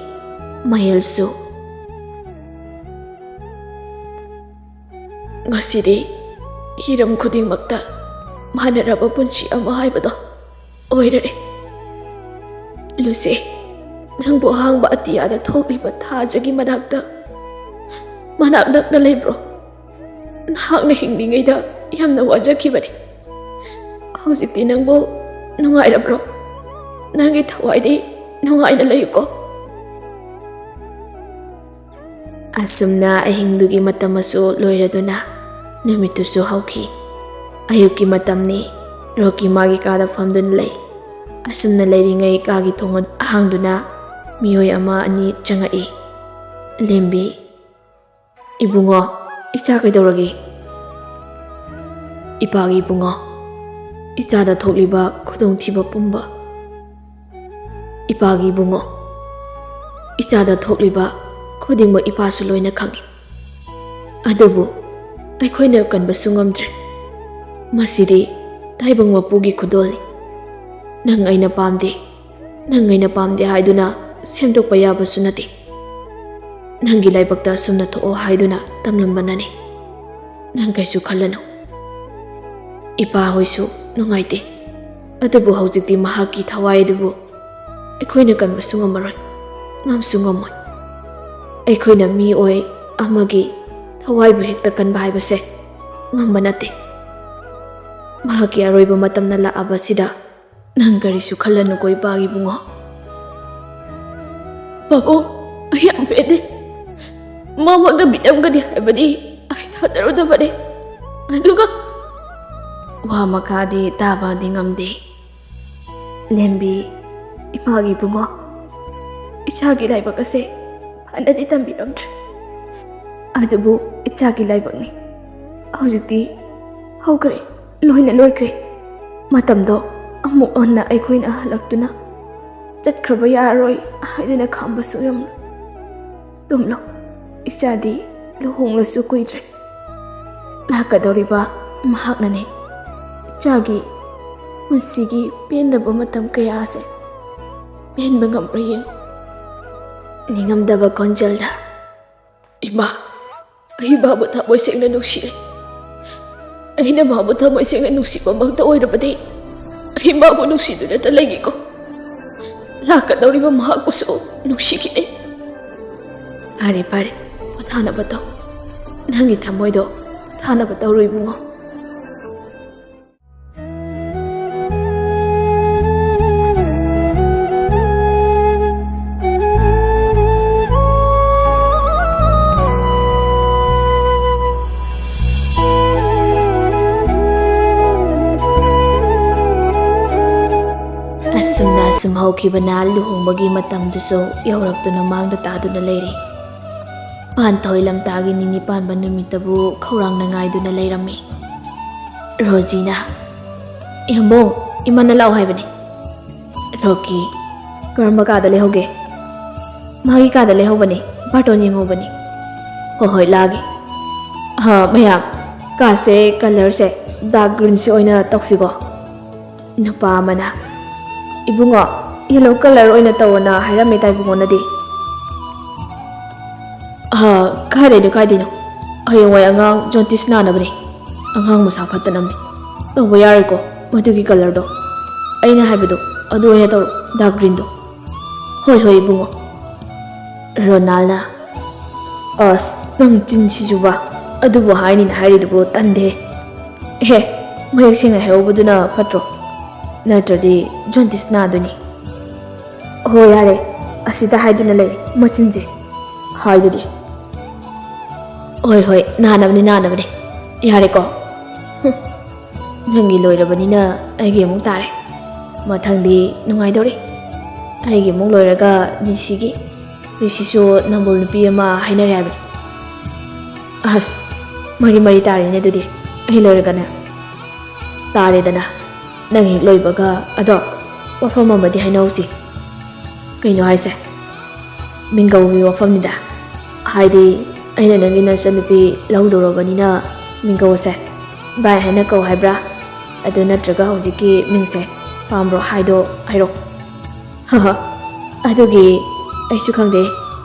ꯃꯍꯦꯜꯁꯨ꯫ ꯉꯁꯤꯗꯤ ꯍꯤꯔꯝ ꯈꯨꯗꯤꯡꯃꯛꯇ ꯃꯥꯟꯅꯔꯕ ꯄꯨꯟꯁꯤ ꯑꯃ ꯍꯥꯏꯕꯗꯣ ꯑꯣꯏꯔꯔꯦ꯫ ꯂꯨꯁꯦ, ꯅꯪꯕꯨ ꯑꯍꯥꯡꯕ ꯑꯇꯤꯌꯥꯗ ꯊꯣꯛꯂꯤꯕ ꯊꯥꯖꯒꯤ ꯃꯅꯥꯛꯇ, ꯃꯅꯥꯛ ꯅꯛꯅ ꯂꯩꯕ꯭ꯔꯣ? ꯅꯍꯥꯛꯅ ꯍꯤꯡꯂꯤꯉꯩꯗ ꯌꯥꯝꯅ ꯋꯥꯖꯈꯤꯕꯅꯤ꯫ ꯍꯧꯖꯤꯛꯇꯤ ꯅꯪꯕꯨ ꯅꯨꯡꯉꯥꯏꯔꯕ꯭ꯔꯣ? ꯅꯪꯒꯤ ꯊꯋꯥꯏꯗꯤ ꯅꯨꯡꯉꯥꯏꯅ ꯂꯩꯌꯨꯀꯣ꯫ ꯑꯁꯨꯝꯅ ꯑꯍꯤꯡꯗꯨꯒꯤ ꯃꯇꯝ ꯑꯁꯨ ꯂꯣꯏꯔꯗꯨꯅ ꯅꯨꯃꯤꯠꯇꯨꯁꯨ ꯍꯧꯈꯤ꯫ ꯑꯌꯨꯛꯀꯤ ꯃꯇꯝꯅꯤ꯫ ꯔꯣꯀꯤ ꯃꯥꯒꯤ ꯀꯥꯗ ꯐꯝꯗꯨꯅ ꯂꯩ꯫ ꯑꯁꯨꯝꯅ ꯂꯩꯔꯤꯉꯩ ꯀꯥꯒꯤ ꯊꯣꯡ ꯑꯗꯨ ꯍꯥꯡꯗꯨꯅ ꯃꯤꯑꯣꯏ ꯑꯃ ꯑꯅꯤ ꯆꯪꯉꯛꯏ꯫ ꯂꯦꯝꯕꯤ, "ꯏꯕꯨꯡꯉꯣ, ꯏꯆꯥ ꯀꯩꯗꯧꯔꯒꯦ?" "ꯏꯄꯥꯒꯤ ꯏꯕꯨꯡꯉꯣ, ꯏꯆꯥꯗ ꯊꯣꯛꯂꯤꯕ ꯈꯨꯗꯣꯡꯊꯤꯕ ꯄꯨꯝꯕ, ꯏꯄꯥꯒꯤ ꯏꯕꯨꯡꯉꯣ, ꯏꯆꯥꯗ ꯊꯣꯛꯂꯤꯕ ꯈꯨꯗꯤꯡꯃꯛ ꯏꯄꯥꯁꯨ ꯂꯣꯏꯅ ꯈꯪꯏ꯫ ꯑꯗꯨꯕꯨ ꯑꯩꯈꯣꯏꯅ ꯀꯟꯕꯁꯨ ꯉꯝꯗ꯭ꯔꯦ꯫ ꯃꯁꯤꯗꯤ ꯇꯥꯏꯕꯪ ꯃꯄꯨꯒꯤ ꯈꯨꯗꯣꯜꯅꯤ꯫ ꯅꯪ ꯑꯩꯅ ꯄꯥꯝꯗꯦ, ꯅꯪ ꯑꯩꯅ ꯄꯥꯝꯗꯦ ꯍꯥꯏꯗꯨꯅ ꯁꯦꯝꯗꯣꯛꯄ ꯌꯥꯕꯁꯨ ꯅꯠꯇꯦ꯫ ꯅꯪꯒꯤ ꯂꯥꯏꯕꯛꯇ ꯑꯁꯨꯝꯅ ꯊꯣꯛꯑꯣ ꯍꯥꯏꯗꯨꯅ ꯇꯝꯂꯝꯕꯅꯅꯤ꯫ ꯅꯪ ꯀꯩꯁꯨ ꯈꯜꯂꯅꯨ꯫ ꯏꯄꯥ ꯍꯣꯏꯁꯨ ꯅꯨꯡꯉꯥꯏꯇꯦ꯫ ꯑꯗꯨꯕꯨ ꯍꯧꯖꯤꯛꯇꯤ ꯃꯍꯥꯛꯀꯤ ꯊꯋꯥꯏ ꯑꯗꯨꯕꯨ ꯑꯩꯈꯣꯏꯅ ꯀꯟꯕꯁꯨ ꯉꯝꯃꯔꯣꯏ, ꯉꯝꯁꯨ ꯉꯝꯃꯣꯏ꯫ ꯑꯩꯈꯣꯏꯅ ꯃꯤꯑꯣꯏ ꯑꯃꯒꯤ ꯊꯋꯥꯏꯕꯨ ꯍꯦꯛꯇ ꯀꯟꯕ ꯍꯥꯏꯕꯁꯦ ꯉꯝꯕ ꯅꯠꯇꯦ꯫ ꯃꯍꯥꯛꯀꯤ ꯑꯔꯣꯏꯕ ꯃꯇꯝꯅ ꯂꯥꯛꯑꯕꯁꯤꯗ ꯅꯪ ꯀꯔꯤꯁꯨ ꯈꯜꯂꯅꯨꯀꯣ, ꯏꯄꯥꯒꯤ ꯏꯕꯨꯡꯉꯣ꯫" "ꯄꯥꯕꯨꯡ, ꯑꯩ ꯌꯥꯝ ꯄꯦꯟꯗꯦ꯫ ꯃꯃꯛꯅ ꯃꯤꯠꯌꯝꯒꯅꯤ ꯍꯥꯏꯕꯗꯤ ꯑꯩ ꯊꯥꯖꯔꯨꯗꯕꯅꯤ꯫ ꯑꯗꯨꯒ" ꯋꯥ ꯃꯈꯥꯗꯤ ꯇꯥꯕꯗꯤ ꯉꯝꯗꯦ꯫ "ꯂꯦꯝꯕꯤ, ꯏꯃꯥꯒꯤ ꯏꯕꯨꯡꯉꯣ, ꯏꯆꯥꯒꯤ ꯂꯥꯏꯕꯛ ꯑꯁꯦ ꯐꯅꯗꯤ ꯇꯝꯕꯤꯔꯝꯗ꯭ꯔꯦ꯫ ꯑꯗꯨꯕꯨ ꯏꯆꯥꯒꯤ ꯂꯥꯏꯕꯛꯅꯤ꯫ ꯍꯧꯖꯤꯛꯇꯤ ꯍꯧꯈ꯭ꯔꯦ, ꯂꯣꯏꯅ ꯂꯣꯏꯈ꯭ꯔꯦ꯫ ꯃꯇꯝꯗꯣ ꯑꯃꯨꯛ ꯍꯟꯅ ꯑꯩꯈꯣꯏꯅ ꯍꯜꯂꯛꯇꯨꯅ ꯆꯠꯈ꯭ꯔꯕ ꯌꯥꯔꯔꯣꯏ ꯍꯥꯏꯗꯨꯅ ꯈꯥꯝꯕꯁꯨ ꯉꯝꯂꯣꯏ꯫ ꯇꯨꯝꯂꯣ, ꯏꯆꯥꯗꯤ ꯂꯨꯍꯣꯡꯂꯁꯨ ꯀꯨꯏꯗ꯭ꯔꯦ꯫ ꯂꯥꯛꯀꯗꯧꯔꯤꯕ ꯃꯍꯥꯛꯅꯅꯦ ꯏꯆꯥꯒꯤ ꯄꯨꯟꯁꯤꯒꯤ ꯄꯦꯟꯗꯕ ꯃꯇꯝ ꯀꯌꯥ ꯑꯁꯦ ꯄꯦꯟꯕ ꯉꯝꯕ꯭ꯔꯥ ꯌꯦꯡꯉꯨ꯫" ꯅꯤꯡꯉꯝꯗꯕ ꯈꯣꯟꯖꯦꯜꯗ, "ꯏꯃꯥ, ꯑꯩ ꯏꯃꯥꯕꯨ ꯊꯃꯣꯏ ꯁꯦꯡꯅ ꯅꯨꯡꯁꯤꯔꯦ꯫ ꯑꯩꯅ ꯃꯥꯕꯨ ꯊꯃꯣꯏ ꯁꯦꯡꯅ ꯅꯨꯡꯁꯤꯕꯃꯛꯇ ꯑꯣꯏꯔꯕꯗꯤ, ꯑꯩ ꯃꯥꯕꯨ ꯅꯨꯡꯁꯤꯗꯨꯅꯇ ꯂꯩꯒꯦꯀꯣ꯫ ꯂꯥꯛꯀꯗꯧꯔꯤꯕ ꯃꯍꯥꯛꯄꯨꯁꯨ ꯅꯨꯡꯁꯤꯈꯤꯅꯤ꯫ ꯐꯔꯦ, ꯐꯔꯦ, ꯄꯣꯊꯥꯅꯕ ꯇꯧ꯫ ꯅꯪꯒꯤ ꯊꯃꯣꯏꯗꯣ ꯊꯥꯅꯕ ꯇꯧꯔꯣ, ꯏꯕꯨꯡꯉꯣ꯫ ꯑꯁꯨꯝꯅ ꯑꯁꯨꯝ ꯍꯧꯈꯤꯕꯅ ꯂꯨꯍꯣꯡꯕꯒꯤ ꯃꯇꯝꯗꯨꯁꯨ ꯌꯧꯔꯛꯇꯨꯅ ꯃꯥꯡꯗ ꯇꯥꯗꯨꯅ ꯂꯩꯔꯦ꯫ ꯄꯥꯟꯊꯣꯏ ꯂꯝꯇꯥꯒꯤ ꯅꯤꯅꯤ ꯄꯥꯟꯕ ꯅꯨꯃꯤꯠꯇꯕꯨ ꯈꯧꯔꯥꯡꯅ ꯉꯥꯏꯗꯨꯅ ꯂꯩꯔꯝꯃꯤ꯫ ꯔꯣꯖꯤꯅ, "ꯏꯌꯥꯝꯕꯣ, ꯏꯃꯥꯅ ꯂꯥꯛꯑꯣ ꯍꯥꯏꯕꯅꯤ꯫" ꯔꯣꯀꯤ, "ꯀꯔꯝꯕ ꯀꯥꯗ ꯂꯩꯍꯧꯒꯦ?" "ꯃꯥꯒꯤ ꯀꯥꯗ ꯂꯩꯍꯧꯕꯅꯤ, ꯕꯥꯔꯇꯣꯟ ꯌꯦꯡꯍꯧꯕꯅꯤ꯫" "ꯍꯣꯏ ꯍꯣꯏ, ꯂꯥꯛꯑꯒꯦ꯫" "ꯍꯥ, ꯃꯌꯥꯝ, ꯀꯥꯁꯦ ꯀꯂꯔꯁꯦ ꯗꯥꯔꯛ ꯒ꯭ꯔꯤꯟꯁꯦ ꯑꯣꯏꯅ ꯇꯧꯁꯤꯀꯣ꯫" ꯅꯨꯄꯥ ꯑꯃꯅ, "ꯏꯕꯨꯡꯉꯣ, ꯌꯦꯜꯂꯣ ꯀꯂꯔ ꯑꯣꯏꯅ ꯇꯧꯑꯣꯅ ꯍꯥꯏꯔꯝꯃꯦ ꯇꯥꯏꯕꯨꯡꯉꯣꯅꯗꯤ꯫" "ꯑ, ꯀꯥꯏꯗꯩꯅꯣ, ꯀꯥꯏꯗꯩꯅꯣ? ꯍꯌꯦꯡꯋꯥꯏ ꯑꯉꯥꯡ ꯖꯣꯟꯇꯤꯁ ꯅꯥꯅꯕꯅꯦ꯫ ꯑꯉꯥꯡ ꯃꯁꯥ ꯐꯠꯇꯅꯕꯅꯦ꯫ ꯇꯧꯕ ꯌꯥꯔꯣꯏꯀꯣ ꯃꯗꯨꯒꯤ ꯀꯂꯔꯗꯣ꯫ ꯑꯩꯅ ꯍꯥꯏꯕꯗꯣ ꯑꯗꯨ ꯑꯣꯏꯅ ꯇꯧꯔꯣ, ꯗꯥꯔꯛ ꯒ꯭ꯔꯤꯟꯗꯣ꯫" "ꯍꯣꯏ, ꯍꯣꯏ, ꯏꯕꯨꯡꯉꯣ꯫" ꯔꯣꯅꯥꯜꯅ, "ꯑꯁ, ꯅꯪ ꯆꯤꯟꯁꯤꯁꯨꯕ꯫ ꯑꯗꯨꯕꯨ ꯍꯥꯏꯅꯤꯅ ꯍꯥꯏꯔꯤꯗꯨꯕꯨ ꯇꯟꯗꯦ꯫ ꯑꯦꯍꯦ, ꯃꯌꯦꯛ ꯁꯦꯡꯅ ꯍꯥꯏꯍꯧꯕꯗꯨꯅ ꯐꯠꯇ꯭ꯔꯣ? ꯅꯠꯇ꯭ꯔꯗꯤ ꯖꯣꯟꯇꯤꯁ ꯅꯥꯗꯣꯏꯅꯤ꯫" "ꯍꯣ, ꯌꯥꯔꯦ, ꯑꯁꯤꯗ ꯍꯥꯏꯗꯨꯅ ꯂꯩ ꯃꯆꯤꯟꯁꯦ꯫ ꯍꯥꯏꯗꯨꯗꯤ꯫" "ꯍꯣꯏ, ꯍꯣꯏ, ꯅꯥꯅꯕꯅꯤ, ꯅꯥꯅꯕꯅꯤ꯫ ꯌꯥꯔꯦꯀꯣ? ꯍꯨꯝ, ꯅꯪꯒꯤ ꯂꯣꯏꯔꯕꯅꯤꯅ ꯑꯩꯒꯤ ꯑꯃꯨꯛ ꯇꯥꯔꯦ꯫ ꯃꯊꯪꯗꯤ ꯅꯨꯡꯉꯥꯏꯗꯧꯔꯤ꯫ ꯑꯩꯒꯤ ꯑꯃꯨꯛ ꯂꯣꯏꯔꯒ ꯔꯤꯁꯤꯒꯤ, ꯔꯤꯁꯤꯁꯨ ꯅꯝꯕꯣꯜ ꯅꯨꯄꯤ ꯑꯃ ꯍꯥꯏꯅꯔꯦ ꯍꯥꯏꯕꯅꯤ꯫" "ꯑꯁ, ꯃꯔꯤ ꯃꯔꯤ ꯇꯥꯔꯤꯅꯦ ꯑꯗꯨꯗꯤ꯫ ꯑꯩ ꯂꯣꯏꯔꯒꯅꯦ꯫" "ꯇꯥꯔꯦꯗꯅ, ꯅꯪ ꯍꯦꯛ ꯂꯣꯏꯕꯒ꯫ ꯑꯗꯣ, ꯋꯥꯐꯝ ꯑꯃꯗꯤ ꯍꯥꯏꯅꯍꯧꯁꯤ꯫" "ꯀꯩꯅꯣ ꯍꯥꯏꯁꯦ?" "ꯃꯤꯡꯒꯧꯒꯤ ꯋꯥꯐꯝꯅꯤꯗ꯫ ꯍꯥꯏꯗꯤ, ꯑꯩꯅ ꯅꯪꯒꯤ ꯅꯆꯟꯅꯨꯄꯤ ꯂꯧꯗꯧꯔꯕꯅꯤꯅ, ꯃꯤꯡꯒꯧꯁꯦ ꯚꯥꯏ ꯍꯥꯏꯅ ꯀꯧ ꯍꯥꯏꯕ꯭ꯔꯥ? ꯑꯗꯨ ꯅꯠꯇ꯭ꯔꯒ ꯍꯧꯖꯤꯛꯀꯤ ꯃꯤꯡꯁꯦ ꯄꯥꯝꯕ꯭ꯔꯣ? ꯍꯥꯏꯗꯣ ꯍꯥꯏꯔꯣ꯫" "ꯍ ꯍ, ꯑꯗꯨꯒꯤ ꯑꯩꯁꯨ ꯈꯪꯗꯦ,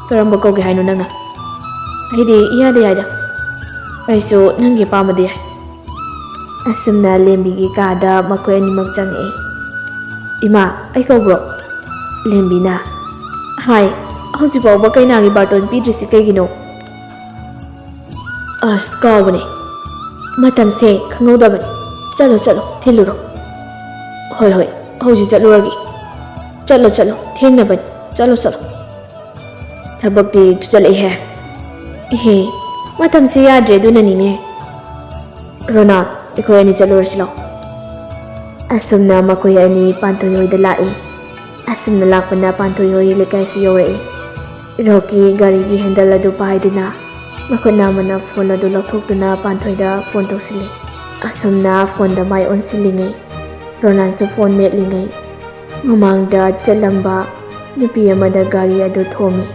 ꯀꯔꯝꯕ ꯀꯧꯒꯦ ꯍꯥꯏꯅꯣ ꯅꯪꯅ? ꯑꯩꯗꯤ ꯏꯌꯥꯗ ꯌꯥꯏꯗ꯫ ꯑꯩꯁꯨ ꯅꯪꯒꯤ ꯑꯄꯥꯝꯕꯗ ꯌꯥꯏ꯫" ꯑꯁꯨꯝꯅ ꯂꯦꯝꯕꯤꯒꯤ ꯀꯥꯗ ꯃꯈꯣꯏ ꯑꯅꯤꯃꯛ ꯆꯪꯉꯛꯏ꯫ "ꯏꯃꯥ, ꯑꯩ ꯀꯧꯕ꯭ꯔꯣ?" ꯂꯦꯝꯕꯤꯅ, "ꯍꯥꯏ, ꯍꯧꯖꯤꯛ ꯐꯥꯎꯕ ꯀꯩꯅꯥꯒꯤ ꯕꯥꯔꯇꯣꯟ ꯄꯤꯗ꯭ꯔꯤꯁꯤ ꯀꯩꯒꯤꯅꯣ?" "ꯑꯁ, ꯀꯥꯎꯕꯅꯦ꯫ ꯃꯇꯝꯁꯦ ꯈꯪꯍꯧꯗꯕꯅꯤ꯫ ꯆꯠꯂꯣ, ꯆꯠꯂꯣ, ꯊꯤꯜꯂꯨꯔꯣ꯫" "ꯍꯣꯏ, ꯍꯣꯏ, ꯍꯧꯖꯤꯛ ꯆꯠꯂꯨꯔꯒꯦ꯫ ꯆꯠꯂꯣ, ꯆꯠꯂꯣ, ꯊꯦꯡꯅꯕꯅꯤ꯫ ꯆꯠꯂꯣ, ꯆꯠꯂꯣ꯫ ꯊꯕꯛꯇꯤ ꯊꯨꯖꯜꯂꯛꯏꯍꯦ꯫" "ꯏꯍꯦ, ꯃꯇꯝꯁꯦ ꯌꯥꯗ꯭ꯔꯦ, ꯑꯗꯨꯅꯅꯤꯅꯦ꯫" "ꯔꯣꯅꯥ, ꯑꯩꯈꯣꯏ ꯑꯅꯤ ꯆꯠꯂꯨꯔꯁꯤ ꯂꯥꯎ꯫" ꯑꯁꯨꯝꯅ ꯃꯈꯣꯏ ꯑꯅꯤ ꯄꯥꯟꯊꯣꯏ ꯍꯣꯏꯗ ꯂꯥꯛꯏ꯫ ꯑꯁꯨꯝꯅ ꯂꯥꯛꯄꯅ ꯄꯥꯟꯊꯣꯏ ꯍꯣꯏ ꯂꯩꯀꯥꯏꯁꯨ ꯌꯧꯔꯛꯏ꯫ ꯔꯣꯀꯤ ꯒꯥꯔꯤꯒꯤ ꯍꯦꯟꯗꯜ ꯑꯗꯨ ꯄꯥꯏꯗꯨꯅ ꯃꯈꯨꯠ ꯅꯥꯝꯃꯅ ꯐꯣꯟ ꯑꯗꯨ ꯂꯧꯊꯣꯛꯇꯨꯅ ꯄꯥꯟꯊꯣꯏꯗ ꯐꯣꯟ ꯇꯧꯁꯤꯜꯂꯤ꯫ ꯑꯁꯨꯝꯅ ꯐꯣꯟꯗ ꯃꯥꯏ ꯑꯣꯟꯁꯤꯜꯂꯤꯉꯩ ꯔꯣꯅꯥꯟꯁꯨ ꯐꯣꯟ ꯃꯦꯠꯂꯤꯉꯩ ꯃꯃꯥꯡꯗ ꯆꯠꯂꯝꯕ ꯅꯨꯄꯤ ꯑꯃꯗ ꯒꯥꯔꯤ ꯑꯗꯨ ꯊꯣꯝꯃꯤ꯫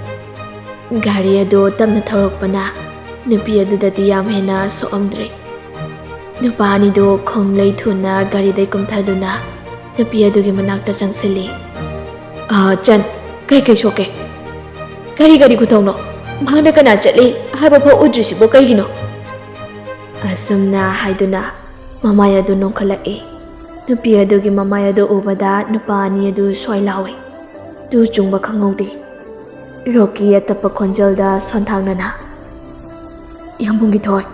ꯒꯥꯔꯤ ꯑꯗꯨ ꯇꯞꯅ ꯊꯧꯔꯛꯄꯅ ꯅꯨꯄꯤ ꯑꯗꯨꯗꯗꯤ ꯌꯥꯝ ꯍꯦꯟꯅ ꯁꯣꯛꯑꯝꯗ꯭ꯔꯦ꯫ ꯅꯨꯄꯥ ꯑꯅꯤꯗꯨ ꯈꯣꯡꯂꯩ ꯊꯨꯅ ꯒꯥꯔꯤꯗꯩ ꯀꯨꯝꯊꯗꯨꯅ ꯅꯨꯄꯤ ꯑꯗꯨꯒꯤ ꯃꯅꯥꯛꯇ ꯆꯪꯁꯤꯜꯂꯤ꯫ "ꯑꯥ, ꯆꯟ, ꯀꯩ ꯀꯩ ꯁꯣꯛꯀꯦ? ꯀꯔꯤ ꯀꯔꯤ ꯈꯨꯊꯧꯅꯣ? ꯃꯥꯡꯗ ꯀꯅꯥ ꯆꯠꯂꯤ ꯍꯥꯏꯕ ꯐꯥꯎ ꯎꯗ꯭ꯔꯤꯁꯤꯕꯨ ꯀꯩꯒꯤꯅꯣ?" ꯑꯁꯨꯝꯅ ꯍꯥꯏꯗꯨꯅ ꯃꯃꯥꯏ ꯑꯗꯨ ꯅꯣꯡꯈꯠꯂꯛꯏ꯫ ꯅꯨꯄꯤ ꯑꯗꯨꯒꯤ ꯃꯃꯥꯏ ꯑꯗꯨ ꯎꯕꯗ ꯅꯨꯄꯥ ꯑꯅꯤ ꯑꯗꯨ ꯁ꯭ꯋꯥꯏ ꯂꯥꯎꯏ꯫ ꯇꯨ ꯆꯨꯡꯕ ꯈꯪꯍꯧꯗꯦ꯫ ꯔꯣꯀꯤ ꯑꯇꯞꯄ ꯈꯣꯟꯖꯦꯜꯗ ꯁꯣꯟꯊꯥꯡꯅꯅ, "ꯌꯥꯝꯕꯨꯡꯒꯤ ꯊꯣꯏ,